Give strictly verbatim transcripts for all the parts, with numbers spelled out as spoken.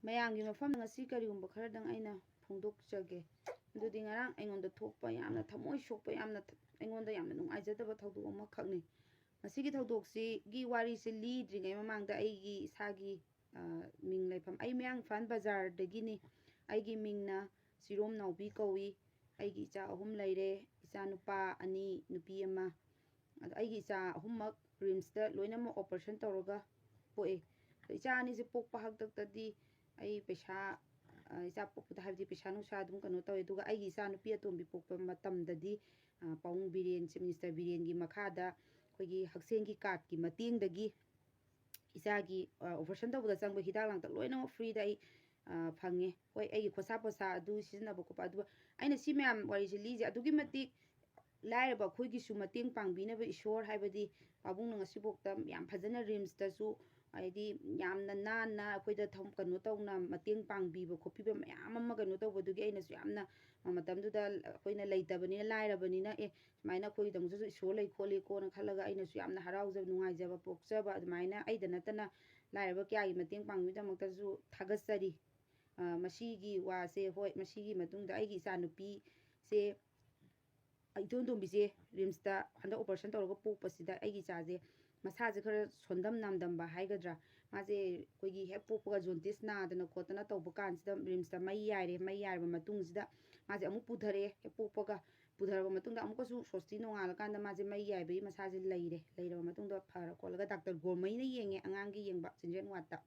ꯃꯌꯥꯝꯒꯤ ꯃꯐꯝꯗ ꯉꯁꯤ ꯀꯔꯤꯒꯨꯝꯕ ꯈꯔꯗꯪ ꯑꯩꯅ ꯐꯣꯡꯗꯣꯛꯆꯒꯦ꯫ ꯑꯗꯨꯗꯤ ꯉꯔꯥꯡ ꯑꯩꯉꯣꯟꯗ ꯊꯣꯛꯄ ꯌꯥꯝꯅ ꯊꯃꯣꯏ ꯁꯣꯛꯄ, ꯌꯥꯝꯅ ꯊ-, ꯑꯩꯉꯣꯟꯗ ꯌꯥꯝꯅ ꯅꯨꯡꯉꯥꯏꯖꯗꯕ ꯊꯧꯗꯣꯛ ꯑꯃꯈꯛꯅꯤ꯫ ꯃꯁꯤꯒꯤ ꯊꯧꯗꯣꯛꯁꯤꯒꯤ ꯋꯥꯔꯤꯁꯤ ꯂꯤꯗ꯭ꯔꯤꯉꯩ ꯃꯃꯥꯡꯗ ꯑꯩꯒꯤ ꯏꯁꯥꯒꯤ, ꯑ, ꯃꯤꯡ ꯂꯩꯐꯝ, ꯑꯩ ꯃꯌꯥꯡ ꯏꯝꯐꯥꯜ ꯕꯖꯥꯔꯗꯒꯤꯅꯤ꯫ ꯑꯩꯒꯤ ꯃꯤꯡꯅ ꯆꯤꯔꯣꯝ ꯅꯥꯎꯕꯤ ꯀꯧꯏ꯫ ꯑꯩꯒꯤ ꯏꯆꯥ ꯑꯍꯨꯝ ꯂꯩꯔꯦ, ꯏꯆꯥ ꯅꯨꯄꯥ ꯑꯅꯤ, ꯅꯨꯄꯤ ꯑꯃ꯫ ꯑꯗꯣ ꯑꯩꯒꯤ ꯏꯆꯥ ꯑꯍꯨꯝꯃꯛ ꯔꯤꯝꯁꯇ ꯂꯣꯏꯅꯃꯛ ꯑꯣꯄꯔꯦꯁꯟ ꯇꯧꯔꯒ ꯄꯣꯛꯑꯦ꯫ ꯑꯗꯣ ꯏꯆꯥ ꯑꯅꯤꯁꯦ ꯄꯣꯛꯄ ꯍꯥꯛꯇꯛꯇꯗꯤ ꯑꯩ ꯄꯩꯁꯥ, ꯑ, ꯏꯆꯥ ꯄꯣꯛꯄꯗ ꯍꯥꯏꯕꯗꯤ ꯄꯩꯁꯥ ꯅꯨꯡꯁꯥ ꯑꯗꯨꯝ ꯀꯩꯅꯣ ꯇꯧꯋꯦ꯫ ꯑꯗꯨꯒ ꯑꯩꯒꯤ ꯏꯆꯥ ꯅꯨꯄꯤ ꯑꯇꯣꯝꯕꯤ ꯄꯣꯛꯄ ꯃꯇꯝꯗꯗꯤ, ꯑ, ꯄꯥꯕꯨꯡ ꯕꯤꯔꯦꯟ, ꯆꯤꯐ ꯃꯤꯅꯤꯁꯇꯔ ꯕꯤꯔꯦꯟꯒꯤ ꯃꯈꯥꯗ ꯑꯩꯈꯣꯏꯒꯤ ꯍꯛꯁꯦꯜꯒꯤ ꯀꯥꯔꯠꯀꯤ ꯃꯇꯦꯡꯗꯒꯤ ꯏꯆꯥꯒꯤ, ꯑ, ꯑꯣꯄꯔꯦꯁꯟ ꯇꯧꯕꯗ ꯆꯪꯕ ꯍꯤꯗꯥꯛ ꯂꯥꯡꯊꯛ ꯂꯣꯏꯅꯃꯛ ꯐ꯭ꯔꯤꯗ ꯑꯩ, ꯑ, ꯐꯪꯉꯦ꯫ ꯍꯣꯏ, ꯑꯩꯒꯤ ꯈꯣꯔꯁꯥ ꯄꯣꯠꯁꯥ ꯑꯗꯨ ꯁꯤꯖꯤꯟꯅꯕ ꯈꯣꯠꯄ ꯑꯗꯨ, ꯑꯩꯅ ꯁꯤ ꯃꯌꯥꯝ ꯋꯥꯔꯤꯁꯦ ꯂꯤꯁꯦ ꯑꯗꯨꯛꯀꯤ ꯃꯇꯤꯛ ꯂꯥꯏꯔꯕ ꯑꯩꯈꯣꯏꯒꯤꯁꯨ ꯃꯇꯦꯡ ꯄꯥꯡꯕꯤꯅꯕ ꯏꯁꯣꯔ ꯍꯥꯏꯕꯗꯤ ꯄꯥꯕꯨꯡꯅ ꯉꯁꯤꯐꯥꯎꯗ ꯌꯥꯝ ꯐꯖꯅ ꯔꯤꯝꯁꯇꯁꯨ ꯍꯥꯏꯗꯤ ꯌꯥꯝꯅ ꯅꯥꯟꯅ ꯑꯩꯈꯣꯏꯗ ꯊꯝ-, ꯀꯩꯅꯣ ꯇꯧꯅ ꯃꯇꯦꯡ ꯄꯥꯡꯕꯤꯕ ꯈꯣꯠꯄꯤꯕ ꯃꯌꯥꯝ ꯑꯃ ꯀꯩꯅꯣ ꯇꯧꯕꯗꯨꯒꯤ ꯑꯩꯅꯁꯨ ꯌꯥꯝꯅ, ꯑ, ꯃꯇꯝꯗꯨꯗ ꯑꯩꯈꯣꯏꯅ ꯂꯩꯇꯕꯅꯤꯅ, ꯂꯥꯏꯔꯕꯅꯤꯅ, ꯑꯦ, ꯁꯨꯃꯥꯏꯅ ꯑꯩꯈꯣꯏꯒꯤꯗꯃꯛꯇꯁꯨ ꯏꯁꯣꯔ ꯂꯩ ꯈꯣꯠꯂꯤꯀꯣꯅ ꯈꯜꯂꯒ ꯑꯩꯅꯁꯨ ꯌꯥꯝꯅ ꯍꯔꯥꯎꯖꯕ, ꯅꯨꯡꯉꯥꯏꯖꯕ ꯄꯣꯛꯆꯕ, ꯑꯗꯨꯃꯥꯏꯅ ꯑꯩꯗ ꯅꯠꯇꯅ ꯂꯥꯏꯔꯕ ꯀꯌꯥꯒꯤ ꯃꯇꯦꯡ ꯄꯥꯡꯕꯒꯤꯗꯃꯛꯇꯁꯨ ꯊꯥꯒꯠꯆꯔꯤ꯫ ꯑ, ꯃꯁꯤꯒꯤ ꯋꯥꯁꯦ, ꯍꯣꯏ, ꯃꯁꯤꯒꯤ ꯃꯇꯨꯡꯗ ꯑꯩꯒꯤ ꯏꯆꯥꯅꯨꯄꯤꯁꯦ, ꯏꯇꯣꯟ ꯇꯣꯝꯕꯤꯁꯦ ꯔꯤꯝꯁꯇ ꯍꯟꯗꯛ ꯑꯣꯄꯔꯦꯁꯟ ꯇꯧꯔꯒ ꯄꯣꯛꯄꯁꯤꯗ ꯑꯩꯒꯤ ꯏꯆꯥꯁꯦ ꯃꯁꯥꯁꯦ ꯈꯔ ꯁꯣꯟꯗꯝ ꯅꯥꯝꯗꯝꯕ ꯍꯥꯏꯒꯗ꯭ꯔꯥ, ꯃꯥꯁꯦ ꯑꯩꯈꯣꯏꯒꯤ ꯍꯦꯛ ꯄꯣꯛꯄꯒ ꯖꯣꯟꯗꯤꯁ ꯅꯥꯗꯅ ꯈꯣꯠꯇꯅ ꯇꯧꯕ ꯀꯥꯟꯁꯤꯗ ꯔꯤꯝꯁꯇ ꯃꯩ ꯌꯥꯏꯔꯦ꯫ ꯃꯩ ꯌꯥꯏꯔꯕ ꯃꯇꯨꯡꯁꯤꯗ ꯃꯥꯁꯦ ꯑꯃꯨꯛ ꯄꯨꯊꯔꯛꯑꯦ꯫ ꯍꯦꯛ ꯄꯣꯛꯄꯒ ꯄꯨꯊꯔꯕ ꯃꯇꯨꯡꯗ ꯑꯃꯨꯛꯀꯁꯨ ꯁꯣꯁꯇꯤ ꯅꯣꯡꯉꯥꯜꯂꯀꯥꯟꯗ ꯃꯥꯁꯦ ꯃꯩ ꯌꯥꯏꯕꯒꯤ ꯃꯁꯥꯁꯦ ꯂꯩꯔꯦ꯫ ꯂꯩꯔꯕ ꯃꯇꯨꯡꯗ ꯐꯔ ꯈꯣꯠꯂꯒ ꯗꯥꯛꯇꯔ ꯒꯣꯔꯃꯩꯅ ꯌꯦꯡꯉꯦ, ꯑꯉꯥꯡꯒꯤ ꯌꯦꯡꯕ, ꯆꯤꯜꯗ꯭ꯔꯦꯟ ꯋꯥꯔꯗꯇ꯫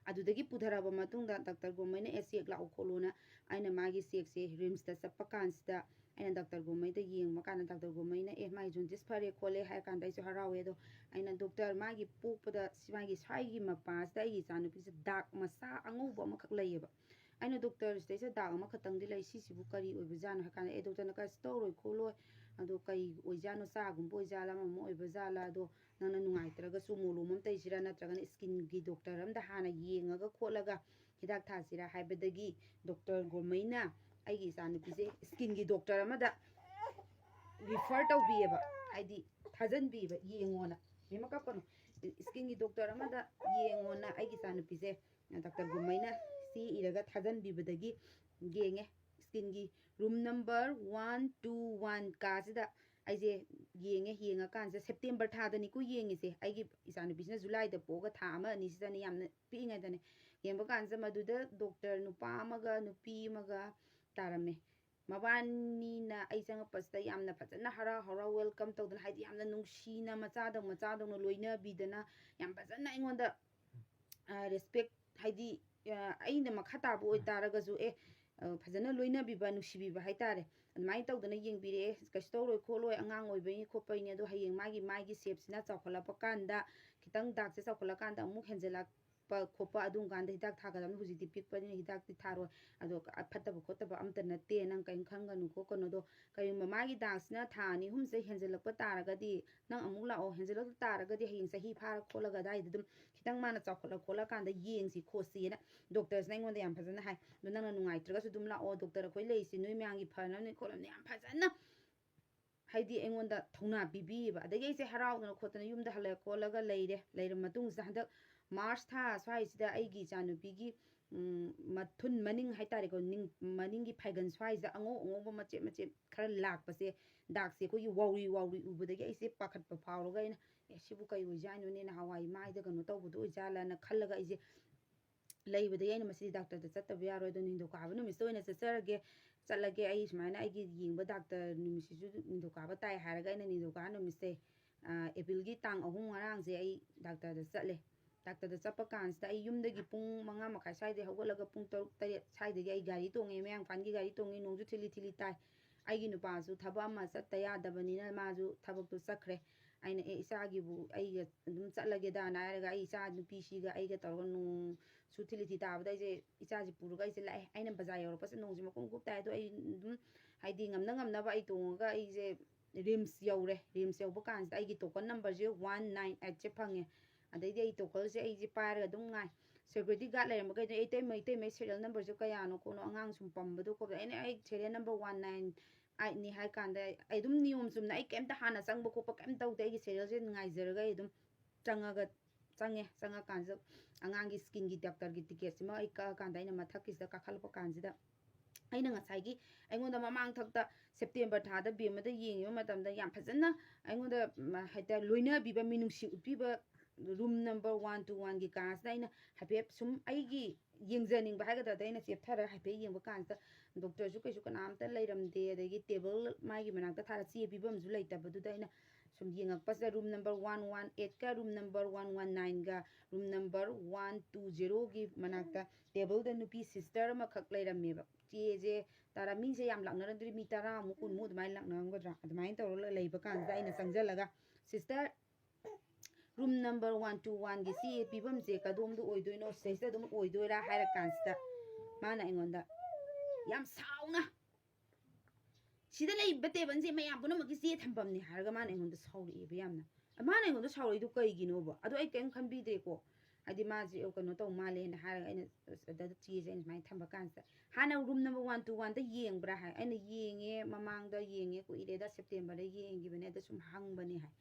ꯑꯗꯨꯗꯒꯤ ꯄꯨꯊꯔꯕ ꯃꯇꯨꯡꯗ ꯗꯥꯛꯇꯔ ꯒꯣꯔꯃꯩꯅ, "ꯑꯦ, ꯆꯦꯛ ꯂꯥꯛꯎ ꯈꯣꯠꯂꯨꯅ", ꯑꯩꯅ ꯃꯥꯒꯤ ꯆꯦꯛꯁꯦ ꯔꯤꯝꯁꯇ ꯆꯠꯄ ꯀꯥꯟꯁꯤꯗ ꯑꯩꯅ ꯗꯥꯛꯇꯔ ꯒꯣꯔꯃꯩꯗ ꯌꯦꯡꯕ ꯀꯥꯟꯗ ꯗꯥꯛꯇꯔ ꯒꯣꯔꯃꯩꯅ, "ꯑꯦ, ꯃꯥꯒꯤ ꯖꯣꯟꯗꯤꯁ ꯐꯔꯦ ꯈꯣꯠꯂꯦ" ꯍꯥꯏꯔ ꯀꯥꯟꯗ ꯑꯩꯁꯨ ꯍꯔꯥꯎꯋꯦ꯫ ꯑꯗꯣ ꯑꯩꯅ, "ꯗꯣꯛꯇꯔ, ꯃꯥꯒꯤ ꯄꯣꯛꯄꯗ ꯁꯤ ꯃꯥꯒꯤ ꯁ꯭ꯋꯥꯏꯒꯤ ꯃꯄꯥꯁꯤꯗ ꯑꯩꯒꯤ ꯏꯆꯥꯅꯨꯄꯤꯁꯦ ꯗꯥꯛ ꯃꯆꯥ ꯑꯉꯧꯕ ꯑꯃꯈꯛ ꯂꯩꯌꯦꯕ"꯫ ꯑꯩꯅ, "ꯗꯣꯛꯇꯔ, ꯁꯤꯗꯩꯁꯤꯗ ꯗꯥꯛ ꯑꯃꯈꯛꯇꯪꯗꯤ ꯂꯩ, ꯁꯤꯁꯤꯕꯨ ꯀꯔꯤ ꯑꯣꯏꯕꯖꯥꯠꯅꯣ?" ꯍꯥꯏ ꯀꯥꯟꯗ, "ꯑꯦ, ꯗꯣꯛꯇꯔꯅ ꯀꯩꯁꯨ ꯇꯧꯔꯣꯏ ꯈꯣꯠꯂꯣꯏ, ꯑꯗꯣ ꯀꯩ ꯑꯣꯏꯖꯥꯠꯅꯣ, ꯆꯥꯒꯨꯝꯕ ꯑꯣꯏꯖꯥꯠꯂ, ꯑꯃ ꯑꯃ ꯑꯣꯏꯕꯖꯥꯠꯂ, ꯑꯗꯣ ꯅꯪꯅ ꯅꯨꯡꯉꯥꯏꯇ꯭ꯔꯒꯁꯨ ꯃꯣꯂꯣꯝ ꯑꯃ ꯇꯩꯁꯤꯔꯥ, ꯅꯠꯇ꯭ꯔꯒꯅ ꯁ꯭ꯀꯤꯟꯒꯤ ꯗꯣꯛꯇꯔ ꯑꯃꯗ ꯍꯥꯟꯅ ꯌꯦꯡꯉꯒ ꯈꯣꯠꯂꯒ ꯍꯤꯗꯥꯛ ꯊꯥꯁꯤꯔꯥ?" ꯍꯥꯏꯕꯗꯒꯤ ꯗꯣꯛꯇꯔ ꯒꯣꯔꯃꯩꯅ ꯑꯩꯒꯤ ꯏꯆꯥꯅꯨꯄꯤꯁꯦ ꯁ꯭ꯀꯤꯟꯒꯤ ꯗꯣꯛꯇꯔ ꯑꯃꯗ ꯔꯤꯐꯔ ꯇꯧꯕꯤꯌꯦꯕ, ꯍꯥꯏꯗꯤ ꯊꯥꯖꯟꯕꯤꯕ, "ꯌꯦꯡꯉꯣꯅ"꯫ ꯃꯦꯝꯃ ꯀꯞꯀꯅꯨ꯫ ꯁ꯭ꯀꯤꯟꯒꯤ ꯗꯣꯛꯇꯔ ꯑꯃꯗ ꯌꯦꯡꯉꯣꯅ ꯑꯩꯒꯤ ꯏꯆꯥꯅꯨꯄꯤꯁꯦ ꯗꯥꯛꯇꯔ ꯒꯨꯝꯃꯩꯅ ꯆꯦ ꯏꯔꯒ ꯊꯥꯖꯟꯕꯤꯕꯗꯒꯤ ꯌꯦꯡꯉꯦ꯫ ꯁ꯭ꯀꯤꯟꯒꯤ room number one two one ꯀꯥꯁꯤꯗ ꯑꯩꯁꯦ ꯌꯦꯡꯉꯦ꯫ ꯌꯦꯡꯉꯀꯥꯟꯁꯤꯗ ꯁꯦꯞꯇꯦꯝꯕꯔ ꯊꯥꯗꯅꯤꯀꯣ ꯌꯦꯡꯉꯤꯁꯦ꯫ ꯑꯩꯒꯤ ꯏꯆꯥꯅꯨꯄꯤꯁꯤꯅ ꯖꯨꯂꯥꯏꯗ ꯄꯣꯛꯑꯒ ꯊꯥ ꯑꯃ ꯑꯅꯤꯁꯤꯗꯅꯦ, ꯌꯥꯝꯅ ꯄꯤꯛꯏꯉꯩꯗꯅꯦ꯫ ꯌꯦꯡꯕ ꯀꯥꯟꯁꯤꯗ ꯃꯗꯨꯗ ꯗꯣꯛꯇꯔ ꯅꯨꯄꯥ ꯑꯃꯒ ꯅꯨꯄꯤ ꯑꯃꯒ ꯇꯥꯔꯝꯃꯦ꯫ ꯃꯕꯥꯅꯤꯅ ꯑꯩ ꯆꯪꯉꯛꯄꯁꯤꯗ ꯌꯥꯝꯅ ꯐꯖꯅ ꯍꯔꯥꯎ ꯍꯔꯥꯎ ꯋꯦꯜꯀꯝ ꯇꯧꯗꯅ, ꯍꯥꯏꯗꯤ ꯌꯥꯝꯅ ꯅꯨꯡꯁꯤꯅ ꯃꯆꯥꯗꯧ ꯃꯆꯥꯗꯧꯅ ꯂꯣꯏꯅꯕꯤꯗꯅ ꯌꯥꯝ ꯐꯖꯅ ꯑꯩꯉꯣꯟꯗ ꯔꯦꯁꯄꯦꯛ, ꯍꯥꯏꯗꯤ ꯑ, ꯑꯩꯅ ꯃꯈꯥ ꯇꯥꯕ ꯑꯣꯏꯇꯥꯔꯒꯁꯨ ꯑꯦ ꯑ, ꯐꯖꯅ ꯂꯣꯏꯅꯕꯤꯕ, ꯅꯨꯡꯁꯤꯕꯤꯕ ꯍꯥꯏꯇꯥꯔꯦ꯫ ꯑꯗꯨꯃꯥꯏꯅ ꯇꯧꯗꯅ ꯌꯦꯡꯕꯤꯔꯛꯑꯦ꯫ "ꯀꯩꯁꯨ ꯇꯧꯔꯣꯏ ꯈꯣꯠꯂꯣꯏ, ꯑꯉꯥꯡ ꯑꯣꯏꯕꯩꯅꯤ ꯈꯣꯠꯄꯩꯅꯤ, ꯑꯗꯣ ꯍꯌꯦꯡ ꯃꯥꯒꯤ ꯃꯥꯒꯤ ꯁꯦꯞꯁꯤꯅ ꯆꯥꯎꯈꯠꯂꯛꯄ ꯀꯥꯟꯗ, ꯈꯤꯇꯪ ꯗꯥꯛꯁꯦ ꯆꯥꯎꯈꯠꯂꯀꯥꯟꯗ ꯑꯃꯨꯛ ꯍꯦꯟꯖꯜꯂꯛꯄ ꯈꯣꯠꯄ ꯑꯗꯨꯝ ꯀꯥꯟꯗ ꯍꯤꯗꯥꯛ ꯊꯥꯒꯗꯕꯅꯤ, ꯍꯧꯖꯤꯛꯇꯤ ꯄꯤꯛꯄꯅꯤꯅ ꯍꯤꯗꯥꯛꯇꯤ ꯊꯥꯔꯣꯏ, ꯑꯗꯣ ꯐꯠꯇꯕ ꯈꯣꯠꯇꯕ ꯑꯝꯇ ꯅꯠꯇꯦ, ꯅꯪ ꯀꯔꯤꯝ ꯈꯟꯒꯅꯨ ꯈꯣꯠꯀꯅꯨ, ꯑꯗꯣ ꯀꯔꯤꯒꯨꯝꯕ ꯃꯥꯒꯤ ꯗꯥꯛꯁꯤꯅ ꯊꯥ ꯑꯅꯤ ꯑꯍꯨꯝꯁꯦ ꯍꯦꯟꯖꯜꯂꯛꯄ ꯇꯥꯔꯒꯗꯤ ꯅꯪ ꯑꯃꯨꯛ ꯂꯥꯛꯑꯣ, ꯍꯦꯟꯖꯜꯂꯛ ꯇꯥꯔꯒꯗꯤ ꯍꯌꯦꯡ ꯆꯍꯤ ꯐꯥꯔ ꯈꯣꯠꯂꯒ ꯑꯗꯥꯏꯗ ꯑꯗꯨꯝ ꯈꯤꯇꯪ ꯃꯥꯅ ꯆꯥꯎꯈꯠꯂ ꯈꯣꯠꯂꯀꯥꯟꯗ ꯌꯦꯡꯁꯤ ꯈꯣꯠꯁꯤꯅ ꯗꯣꯛꯇꯔꯁꯤꯅ ꯑꯩꯉꯣꯟꯗ ꯌꯥꯝ ꯐꯖꯅ ꯍꯥꯏ꯫ ꯑꯗꯣ ꯅꯪꯅ ꯅꯨꯡꯉꯥꯏꯇ꯭ꯔꯒꯁꯨ ꯑꯗꯨꯝ ꯂꯥꯛꯑꯣ, ꯗꯣꯛꯇꯔ ꯑꯩꯈꯣꯏ ꯂꯩꯔꯤꯁꯤ ꯅꯣꯏ ꯃꯌꯥꯝꯒꯤ ꯐꯅꯕꯅꯤ ꯈꯣꯠꯅꯕꯅꯤ" ꯌꯥꯝ ꯐꯖꯅ ꯍꯥꯏꯗꯤ ꯑꯩꯉꯣꯟꯗ ꯊꯧꯅꯥ ꯄꯤꯕꯤꯌꯦꯕ꯫ ꯑꯗꯒꯤ ꯑꯩꯁꯦ ꯍꯔꯥꯎꯗꯅ ꯈꯣꯠꯇꯅ ꯌꯨꯝꯗ ꯍꯜꯂꯛ ꯈꯣꯠꯂꯒ ꯂꯩꯔꯦ꯫ ꯂꯩꯔ ꯃꯇꯨꯡꯁꯤꯗ ꯍꯟꯗꯛ ꯃꯥꯔꯆ ꯊꯥ ꯁ꯭ꯋꯥꯏꯁꯤꯗ ꯑꯩꯒꯤ ꯏꯆꯥꯅꯨꯄꯤꯒꯤ ꯎꯝ, ꯃꯊꯨꯟ ꯃꯅꯤꯡ ꯍꯥꯏꯇꯥꯔꯦꯀꯣ, ꯅꯤꯡ-, ꯃꯅꯤꯡꯒꯤ ꯐꯥꯏꯒꯟ ꯁ꯭ꯋꯥꯏꯁꯤꯗ ꯑꯉꯧ ꯑꯉꯧꯕ ꯃꯆꯦꯠ ꯃꯆꯦꯠ ꯈꯔ ꯂꯥꯛꯄꯁꯦ, ꯗꯥꯛꯁꯦ ꯑꯩꯈꯣꯏꯒꯤ ꯋꯥꯎꯔꯤ ꯋꯥꯎꯔꯤ ꯎꯕꯗꯒꯤ ꯑꯩꯁꯦ ꯄꯥꯈꯠꯄ ꯐꯥꯎꯔꯒ ꯑꯩꯅ, "ꯑꯦ, ꯁꯤꯕꯨ ꯀꯩ ꯑꯣꯏꯖꯥꯠꯅꯣꯅꯦ, ꯅꯍꯥꯟꯋꯥꯏ ꯃꯥꯏꯗ ꯀꯩꯅꯣ ꯇꯧꯕꯗꯣ ꯑꯣꯏꯖꯥꯠꯂꯥꯅ" ꯈꯜꯂꯒ ꯑꯩꯁꯦ ꯂꯩꯕꯗꯒꯤ ꯑꯩꯅ ꯃꯁꯤꯗꯤ ꯗꯥꯛꯇꯔꯗ ꯆꯠꯇꯕ ꯌꯥꯔꯣꯏ, ꯑꯗꯣ ꯅꯤꯡꯊꯧꯀꯥꯕ ꯅꯨꯃꯤꯠꯇ ꯑꯣꯏꯅ ꯆꯠꯆꯔꯒꯦ, ꯆꯠꯂꯒꯦ꯫ ꯑꯩ ꯁꯨꯃꯥꯏꯅ ꯑꯩꯒꯤ ꯌꯦꯡꯕ ꯗꯥꯛꯇꯔ ꯅꯨꯃꯤꯠꯁꯤꯁꯨ ꯅꯤꯡꯊꯧꯀꯥꯕ ꯇꯥꯏ ꯍꯥꯏꯔꯒ ꯑꯩꯅ ꯅꯤꯡꯊꯧꯀꯥꯕ ꯅꯨꯃꯤꯠꯁꯦ, ꯑ, ꯑꯦꯄ꯭ꯔꯤꯜꯒꯤ ꯇꯥꯡ ꯑꯍꯨꯝ ꯉꯔꯥꯡꯁꯦ ꯑꯩ ꯗꯥꯛꯇꯔꯗ ꯆꯠꯂꯦ꯫ ꯗꯥꯛꯇꯔꯗ ꯆꯠꯄ ꯀꯥꯟꯁꯤꯗ ꯑꯩ ꯌꯨꯝꯗꯒꯤ ꯄꯨꯡ ꯃꯉꯥ ꯃꯈꯥꯏ ꯁ꯭ꯋꯥꯏꯗꯩ ꯍꯧꯒꯠꯂꯒ ꯄꯨꯡ ꯇꯔꯨꯛ ꯇꯔꯦꯠ ꯁ꯭ꯋꯥꯏꯗꯒꯤ ꯑꯩ ꯒꯥꯔꯤ ꯇꯣꯡꯉꯦ, ꯃꯌꯥꯡ ꯏꯝꯐꯥꯜꯒꯤ ꯒꯥꯔꯤ ꯇꯣꯡꯉꯦ, ꯅꯣꯡꯁꯨ ꯊꯤꯂꯤ ꯊꯤꯂꯤ ꯇꯥꯏ꯫ ꯑꯩꯒꯤ ꯅꯨꯄꯥꯁꯨ ꯊꯕꯛ ꯑꯃ ꯆꯠꯇ ꯌꯥꯗꯕꯅꯤꯅ ꯃꯥꯁꯨ ꯊꯕꯛꯇꯨ ꯆꯠꯈ꯭ꯔꯦ꯫ ꯑꯩꯅ, "ꯑꯦ, ꯏꯆꯥꯒꯤꯕꯨ ꯑꯩꯒ ꯑꯗꯨꯝ ꯆꯠꯂꯒꯦꯗꯥꯅ" ꯍꯥꯏꯔꯒ ꯑꯩ ꯏꯆꯥ ꯅꯨꯄꯤꯁꯤꯒ ꯑꯩꯒ ꯇꯧꯔꯒ ꯅꯣꯡꯁꯨ ꯊꯤꯂꯤ ꯊꯤ ꯇꯥꯕꯗ ꯑꯩꯁꯦ ꯏꯆꯥꯁꯦ ꯄꯨꯔꯒ ꯑꯩꯁꯦ ꯂꯥꯛꯑꯦ꯫ ꯑꯩꯅ ꯕꯖꯥꯔ ꯌꯧꯔꯛꯄꯁꯦ ꯅꯣꯡꯁꯦ ꯃꯀꯨꯞ ꯃꯀꯨꯞ ꯇꯥꯏ, ꯑꯗꯣ ꯑꯩ ꯑꯗꯨꯝ ꯍꯥꯏꯗꯤ ꯉꯝꯅ ꯉꯝꯅꯕ ꯑꯩ ꯇꯣꯡꯉꯒ ꯑꯩꯁꯦ ꯔꯤꯝꯁ ꯌꯧꯔꯦ꯫ ꯔꯤꯝꯁ ꯌꯧꯕ ꯀꯥꯟꯁꯤꯗ ꯑꯩꯒꯤ ꯇꯣꯀꯟ ꯅꯝꯕꯔꯁꯦ ꯋꯥꯟ ꯅꯥꯏꯟ ꯑꯩꯠꯁꯦ ꯐꯪꯉꯦ꯫ ꯑꯗꯩꯗꯤ ꯑꯩ ꯇꯣꯀꯟꯁꯦ ꯑꯩꯁꯦ ꯄꯥꯏꯔꯒ ꯑꯗꯨꯝ ꯉꯥꯏ꯫ ꯁꯦꯀ꯭ꯌꯨꯔꯤꯇꯤ ꯒꯥꯔꯗ ꯂꯩꯔꯝꯕꯈꯩꯗꯣ, "ꯑꯩ ꯏꯇꯩꯃ, ꯏꯇꯩꯃ, ꯁꯦꯔꯤꯌꯦꯜ ꯅꯝꯕꯔꯁꯦ ꯀꯌꯥꯅꯣ ꯈꯣꯠꯅꯣ, ꯑꯉꯥꯡ ꯁꯨꯝ ꯄꯝꯕꯗꯣ ꯈꯣꯠꯄꯗꯣ?" ꯑꯩꯅ, "ꯑꯩ ꯁꯦꯔꯤꯌꯦꯜ ꯅꯝꯕꯔ ꯋꯥꯟ ꯅꯥꯏꯟ ꯑꯩꯠꯅꯤ" ꯍꯥꯏ ꯀꯥꯟꯗ ꯑꯩ ꯑꯗꯨꯝ ꯅꯤꯌꯣꯝ ꯆꯨꯝꯅ ꯑꯩ ꯀꯩꯝꯇ ꯍꯥꯟꯅ ꯆꯪꯕ ꯈꯣꯠꯄ ꯀꯩꯝ ꯇꯧꯗꯦ꯫ ꯑꯩꯒꯤ ꯁꯦꯔꯤꯌꯦꯜꯁꯦ ꯉꯥꯏꯖꯔꯒ ꯑꯩ ꯑꯗꯨꯝ ꯆꯪꯉꯒ ꯆꯪꯉꯦ꯫ ꯆꯪꯉꯀꯥꯟꯁꯤꯗ ꯑꯉꯥꯡꯒꯤ ꯁ꯭ꯀꯤꯟꯒꯤ ꯗꯥꯛꯇꯔꯒꯤ ꯇꯤꯀꯦꯠꯁꯤꯃ ꯑꯩ ꯀꯛꯑꯀꯥꯟꯗ ꯑꯩꯅ ꯃꯊꯛꯀꯤꯁꯤꯗ ꯀꯥꯈꯠꯂꯛꯄ ꯀꯥꯟꯁꯤꯗ ꯑꯩꯅ ꯉꯁꯥꯏꯒꯤ ꯑꯩꯉꯣꯟꯗ ꯃꯃꯥꯡ ꯊꯛꯇ ꯁꯦꯞꯇꯦꯝꯕꯔ ꯊꯥꯗ ꯕꯦꯝꯃꯗ ꯌꯦꯡꯉꯤꯕ ꯃꯇꯝꯗ ꯌꯥꯝ ꯐꯖꯅ ꯑꯩꯉꯣꯟꯗ ꯍꯥꯏꯇꯥꯔꯦ ꯂꯣꯏꯅꯕꯤꯕ, ꯃꯤꯅꯨꯡꯁꯤ ꯎꯠꯄꯤꯕ ꯔꯨꯝ ꯅꯝꯕꯔ ꯋꯥꯟ ꯇꯨ ꯋꯥꯟꯒꯤ ꯀꯥꯁꯤꯗ ꯑꯩꯅ ꯍꯥꯏꯐꯦꯠ ꯁꯨꯝ ꯑꯩꯒꯤ ꯌꯦꯡꯖꯅꯤꯡꯕ ꯍꯥꯏꯒꯗ꯭ꯔꯥ, ꯑꯗ ꯑꯩꯅ ꯆꯦꯞꯊꯔꯒ ꯍꯥꯏꯐꯦꯠ ꯌꯦꯡꯕ ꯀꯥꯟꯁꯤꯗ ꯗꯣꯛꯇꯔꯁꯨ ꯀꯩꯁꯨ ꯀꯅꯥꯝꯇ ꯂꯩꯔꯝꯗꯦ, ꯑꯗꯒꯤ ꯇꯦꯕꯜ ꯃꯥꯒꯤ ꯃꯅꯥꯛꯇ ꯊꯥꯔ ꯆꯦ ꯄꯤꯐꯝꯁꯨ ꯂꯩꯇꯕꯗꯨꯗ ꯑꯩꯅ ꯁꯨꯝ ꯌꯦꯡꯉꯛꯄꯁꯤꯗ ꯔꯨꯝ ꯅꯝꯕꯔ ꯋꯥꯟ ꯋꯥꯟ ꯑꯩꯠꯀ ꯔꯨꯝ ꯅꯝꯕꯔ ꯋꯥꯟ ꯋꯥꯟ ꯅꯥꯏꯟꯒ ꯔꯨꯝ ꯅꯝꯕꯔ ꯋꯥꯟ ꯇꯨ ꯖꯦꯔꯣꯒꯤ ꯃꯅꯥꯛꯇ ꯇꯦꯕꯜꯗ ꯅꯨꯄꯤ ꯁꯤꯁꯇꯔ ꯑꯃꯈꯛ ꯂꯩꯔꯝꯃꯦꯕ꯫ ꯆꯦꯁꯦ ꯇꯔꯥ, ꯃꯤꯁꯦ ꯌꯥꯝ ꯂꯥꯛꯅꯔꯝꯗ꯭ꯔꯤ, ꯃꯤ ꯇꯔꯥꯃꯨꯛ ꯀꯨꯟꯃꯨꯛ ꯑꯗꯨꯃꯥꯏꯅ ꯂꯥꯛꯅꯔꯝꯒꯗ꯭ꯔꯥ, ꯑꯗꯨꯃꯥꯏꯅ ꯇꯧꯔꯒ ꯂꯩꯕ ꯀꯥꯟꯁꯤꯗ ꯑꯩꯅ ꯆꯪꯁꯤꯜꯂꯒ, "sister, room number one two ꯋꯥꯟꯒꯤ ꯆꯦ ꯄꯤꯐꯝꯁꯦ ꯀꯗꯣꯝꯗ ꯑꯣꯏꯗꯣꯏꯅꯣ? ꯁꯤꯗꯩꯁꯤꯗ ꯑꯗꯨꯝ ꯑꯣꯏꯗꯣꯏꯔꯥ?" ꯍꯥꯏꯔ ꯀꯥꯟꯁꯤꯗ ꯃꯥꯅ ꯑꯩꯉꯣꯟꯗ ꯌꯥꯝ ꯁꯥꯎꯅ, "ꯁꯤꯗ ꯂꯩꯕ ꯇꯦꯕꯜꯁꯦ ꯃꯌꯥꯝ ꯄꯨꯝꯅꯃꯛꯀꯤ ꯆꯦ ꯊꯝꯐꯝꯅꯤ" ꯍꯥꯏꯔꯒ ꯃꯥꯅ ꯑꯩꯉꯣꯟꯗ ꯁꯥꯎꯔꯛꯑꯦꯕ ꯌꯥꯝꯅ꯫ ꯃꯥꯅ ꯑꯩꯉꯣꯟꯗ ꯁꯥꯎꯔꯛꯏꯗꯨ ꯀꯩꯒꯤꯅꯣꯕ? ꯑꯗꯣ ꯑꯩ ꯀꯔꯤꯝ ꯈꯟꯕꯤꯗ꯭ꯔꯦꯀꯣ꯫ ꯍꯥꯏꯗꯤ ꯃꯥꯁꯦ ꯀꯩꯅꯣ ꯇꯧ ꯃꯥꯜꯂꯦꯅ ꯍꯥꯏꯔꯒ ꯑꯩꯅ ꯑꯗ ꯆꯦꯁꯦ ꯑꯩꯅ ꯁꯨꯃꯥꯏꯅ ꯊꯝꯕ ꯀꯥꯟꯁꯤꯗ, "ꯍꯥꯟꯅ ꯔꯨꯝ ꯅꯝꯕꯔ ꯋꯥꯟ ꯇꯨ ꯋꯥꯟꯗ ꯌꯦꯡꯕ꯭ꯔꯥ?" ꯍꯥꯏ꯫ ꯑꯩꯅ ꯌꯦꯡꯉꯦ, ꯃꯃꯥꯡꯗ ꯌꯦꯡꯉꯦ, ꯀꯨꯏꯔꯦꯗ, ꯁꯦꯞꯇꯦꯝꯕꯔꯗ ꯌꯦꯡꯈꯤꯕꯅꯦ, ꯑꯗ ꯁꯨꯝ ꯍꯪꯕꯅꯦ ꯍꯥꯏ꯫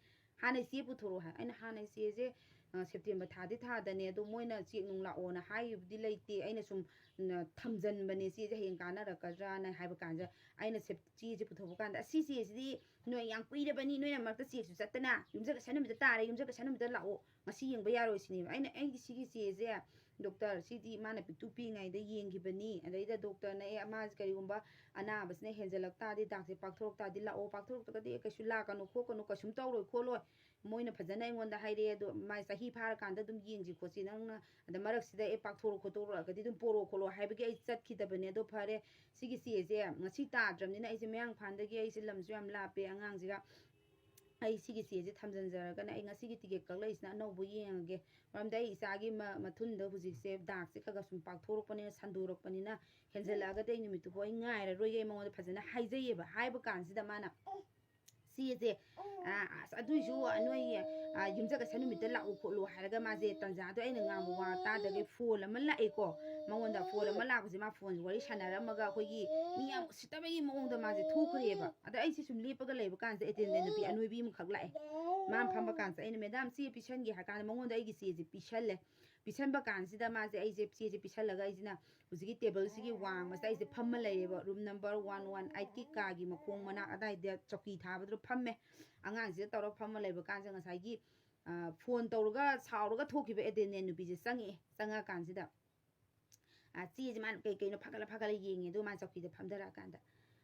"ꯍꯥꯟꯅ ꯆꯦ ꯄꯨꯊꯣꯔꯛꯑꯣ" ꯍꯥꯏ꯫ ꯑꯩꯅ, "ꯍꯥꯟꯅ ꯆꯦꯁꯦ, ꯑ, ꯁꯦꯞꯇꯦꯝꯕꯔ ꯊꯥꯗꯤ ꯊꯥꯗꯅꯦ, ꯑꯗꯣ ꯃꯣꯏꯅ ꯆꯦꯛ ꯅꯨꯡ ꯂꯥꯛꯑꯣꯅ ꯍꯥꯏꯈꯤꯕꯗꯤ ꯂꯩꯇꯦ, ꯑꯩꯅ ꯁꯨꯝ, ꯎꯝ, ꯊꯝꯖꯟꯕꯅꯦ, ꯆꯦꯁꯦ ꯍꯌꯦꯡ ꯀꯥꯟꯅꯔꯛꯀꯗ꯭ꯔꯥꯅ" ꯍꯥꯏꯕ ꯀꯥꯟꯁꯤꯗ ꯑꯩꯅ ꯁꯦꯞ-, ꯆꯦꯁꯦ ꯄꯨꯊꯣꯛꯄ ꯀꯥꯟꯗ, "ꯑꯁꯤ ꯆꯦꯁꯤꯗꯤ ꯅꯣꯏ ꯌꯥꯝ ꯀꯨꯏꯔꯕꯅꯤ, ꯅꯣꯏꯅ ꯃꯔꯛꯇ ꯆꯦꯛꯁꯨ ꯆꯠꯇꯅ, ꯌꯨꯝꯁꯀꯩꯁ ꯅꯨꯃꯤꯠꯇ ꯇꯥꯔꯦ, ꯌꯨꯝꯁꯀꯩꯁ ꯅꯨꯃꯤꯠꯇ ꯂꯥꯛꯑꯣ, ꯉꯁꯤ ꯌꯦꯡꯕ ꯌꯥꯔꯣꯏ" ꯁꯤꯅꯦꯕ꯫ ꯑꯩꯅ, "ꯑꯩꯒꯤ ꯁꯤꯒꯤ ꯆꯦꯁꯦ ꯗꯣꯛꯇꯔ, ꯁꯤꯗꯤ ꯃꯥꯅ ꯄꯤꯛꯇꯨ ꯄꯤꯛꯏꯉꯩꯗ ꯌꯦꯡꯈꯤꯕꯅꯤ, ꯑꯗꯩꯗ ꯗꯣꯛꯇꯔꯅ ꯑꯦ ꯃꯥꯁꯦ ꯀꯔꯤꯒꯨꯝꯕ ꯑꯅꯥꯕꯁꯤꯅ ꯍꯦꯟꯖꯜꯂꯛ ꯇꯥꯔꯗꯤ, ꯗꯥꯛꯁꯦ ꯄꯥꯛꯊꯣꯔꯛ ꯇꯥꯔꯗꯤ ꯂꯥꯛꯑꯣ, ꯄꯥꯛꯊꯣꯔꯛꯇ꯭ꯔꯒꯗꯤ ꯑꯦ ꯀꯩꯁꯨ ꯂꯥꯛꯀꯅꯨ ꯈꯣꯠꯀꯅꯨ, ꯀꯩꯁꯨꯝ ꯇꯧꯔꯣꯏ ꯈꯣꯠꯂꯣꯏ, ꯃꯣꯏꯅ ꯐꯖꯅ ꯑꯩꯉꯣꯟꯗ ꯍꯥꯏꯔꯛꯑꯦ, ꯑꯗꯣ ꯃꯥꯏ ꯆꯍꯤ ꯐꯥꯔꯀꯥꯟꯗ ꯑꯗꯨꯝ ꯌꯦꯡꯁꯤ ꯈꯣꯠꯁꯤ, ꯅꯪꯅ ꯑꯗ ꯃꯔꯛꯁꯤꯗ ꯑꯦ ꯄꯥꯛꯊꯣꯔꯛ ꯈꯣꯠꯇꯣꯔꯛꯑꯒꯗꯤ ꯑꯗꯨꯝ ꯄꯣꯔꯛꯑꯣ ꯈꯣꯠꯂꯣ" ꯍꯥꯏꯕꯒꯤ ꯑꯩ ꯆꯠꯈꯤꯗꯕꯅꯦ꯫ ꯑꯗꯣ ꯐꯔꯦ, ꯁꯤꯒꯤ ꯆꯦꯁꯦ ꯉꯁꯤ ꯇꯥꯗ꯭ꯔꯕꯅꯤꯅ ꯑꯩꯁꯦ ꯃꯌꯥꯡꯐꯥꯟꯗꯒꯤ, ꯑꯩꯁꯦ ꯂꯝꯁꯨ ꯌꯥꯝ ꯂꯥꯞꯄꯦ ꯑꯉꯥꯡꯁꯤꯒ, ꯑꯩ ꯁꯤꯒꯤ ꯆꯦꯁꯦ ꯊꯝꯖꯤꯟꯖꯔꯒꯅ ꯑꯩ ꯉꯁꯤꯒꯤ ꯇꯤꯀꯦꯠ ꯀꯛꯂꯛꯏꯁꯤꯅ ꯑꯅꯧꯕ ꯌꯦꯡꯉꯒꯦ, ꯃꯔꯝꯗꯤ ꯑꯩ ꯏꯆꯥꯒꯤ ꯃ-, ꯃꯊꯨꯟꯗ ꯍꯧꯖꯤꯛꯁꯦ ꯗꯥꯛꯁꯦ ꯈꯔ ꯈꯔ ꯁꯨꯝ ꯄꯥꯛꯊꯣꯔꯛꯄꯅꯤꯅ, ꯁꯟꯗꯣꯔꯛꯄꯅꯤꯅ, ꯍꯦꯟꯖꯜꯂꯛꯑꯒꯗꯤ ꯑꯩ ꯅꯨꯃꯤꯠꯇꯨꯐꯥꯎ ꯑꯩ ꯉꯥꯏꯔꯔꯣꯏꯒꯦ, ꯑꯩ ꯃꯉꯣꯟꯗ ꯐꯖꯅ ꯍꯥꯏꯖꯩꯌꯦꯕ꯫ ꯍꯥꯏꯕ ꯀꯥꯟꯁꯤꯗ ꯃꯥꯅ, ꯆꯦꯁꯦ, ꯑ, ꯑꯁ, ꯑꯗꯨꯏꯁꯨ ꯅꯣꯏ, ꯑ, ꯌꯨꯝꯁꯀꯩꯁ ꯅꯨꯃꯤꯠꯇ ꯂꯥꯛꯎ ꯈꯣꯠꯂꯨ ꯍꯥꯏꯔꯒ ꯃꯥꯁꯦ ꯇꯟꯖꯥꯗꯣ ꯑꯩꯅ ꯉꯥꯡꯕ ꯋꯥ ꯇꯥꯗꯒꯩ ꯐꯣꯟ ꯑꯃ ꯂꯥꯛꯑꯦꯀꯣ꯫ ꯃꯉꯣꯟꯗ ꯐꯣꯟ ꯑꯃ ꯂꯥꯛꯄꯁꯦ ꯃꯥ ꯐꯣꯟꯁꯦ ꯋꯥꯔꯤ ꯁꯥꯟꯅꯔꯝꯃꯒ ꯑꯩꯈꯣꯏꯒꯤ ꯃꯤ ꯌꯥꯝ ꯎꯁꯤꯠꯇꯕꯒꯤ ꯃꯑꯣꯡꯗ ꯃꯥꯁꯦ ꯊꯣꯛꯈ꯭ꯔꯦꯕ꯫ ꯑꯗ ꯑꯩꯁꯦ ꯁꯨꯝ ꯂꯦꯞꯄꯒ ꯂꯩꯕ ꯀꯥꯟꯁꯤꯗ attendant ꯅꯨꯄꯤ ꯑꯅꯣꯏꯕꯤ ꯑꯃꯈꯛ ꯂꯥꯛꯑꯦ꯫ ꯃꯥꯅ ꯐꯝꯕ ꯀꯥꯟꯁꯤꯗ ꯑꯩꯅ, "ꯃꯦꯗꯥꯝ, ꯆꯦ ꯄꯤꯁꯟꯒꯦ" ꯍꯥꯏ ꯀꯥꯟꯗ ꯃꯉꯣꯟꯗ ꯑꯩꯒꯤ ꯆꯦꯁꯦ ꯄꯤꯁꯜꯂꯦ꯫ ꯄꯤꯁꯟꯕ ꯀꯥꯟꯁꯤꯗ ꯃꯥꯁꯦ, ꯑꯩꯁꯦ ꯆꯦꯁꯦ ꯄꯤꯁꯜꯂꯒ ꯑꯩꯁꯤꯅ ꯍꯧꯖꯤꯛꯀꯤ ꯇꯦꯕꯜꯁꯤꯒꯤ ꯋꯥꯡꯃꯁꯤꯗ ꯑꯩꯁꯦ ꯐꯝꯃ ꯂꯩꯔꯦꯕ꯫ Room number one one eight ꯀꯤ ꯀꯥꯒꯤ ꯃꯈꯣꯡ ꯃꯅꯥꯛ ꯑꯗꯥꯏꯗ ꯆꯧꯀꯤ ꯊꯥꯕꯗꯨꯗ ꯐꯝꯃꯦ꯫ ꯑꯉꯥꯡꯁꯤꯗ ꯇꯧꯔꯒ ꯐꯝꯃ ꯂꯩꯕ ꯀꯥꯟꯁꯤꯗ ꯉꯁꯥꯏꯒꯤ, ꯑ, ꯐꯣꯟ ꯇꯧꯔꯒ ꯁꯥꯎꯔꯒ ꯊꯣꯛꯈꯤꯕ attendant ꯅꯨꯄꯤꯁꯦ ꯆꯪꯉꯛꯑꯦ꯫ ꯆꯪꯉꯛꯑꯀꯥꯟꯁꯤꯗ, ꯑ, ꯆꯦꯁꯦ ꯃꯥꯅ ꯀꯩ ꯀꯩꯅꯣ ꯐꯒꯠꯂ ꯐꯒꯠꯂ ꯌꯦꯡꯉꯦ꯫ ꯑꯗꯨꯒ ꯃꯥꯅ ꯆꯧꯀꯤꯗ ꯐꯝꯊꯔꯛꯑꯀꯥꯟꯗ,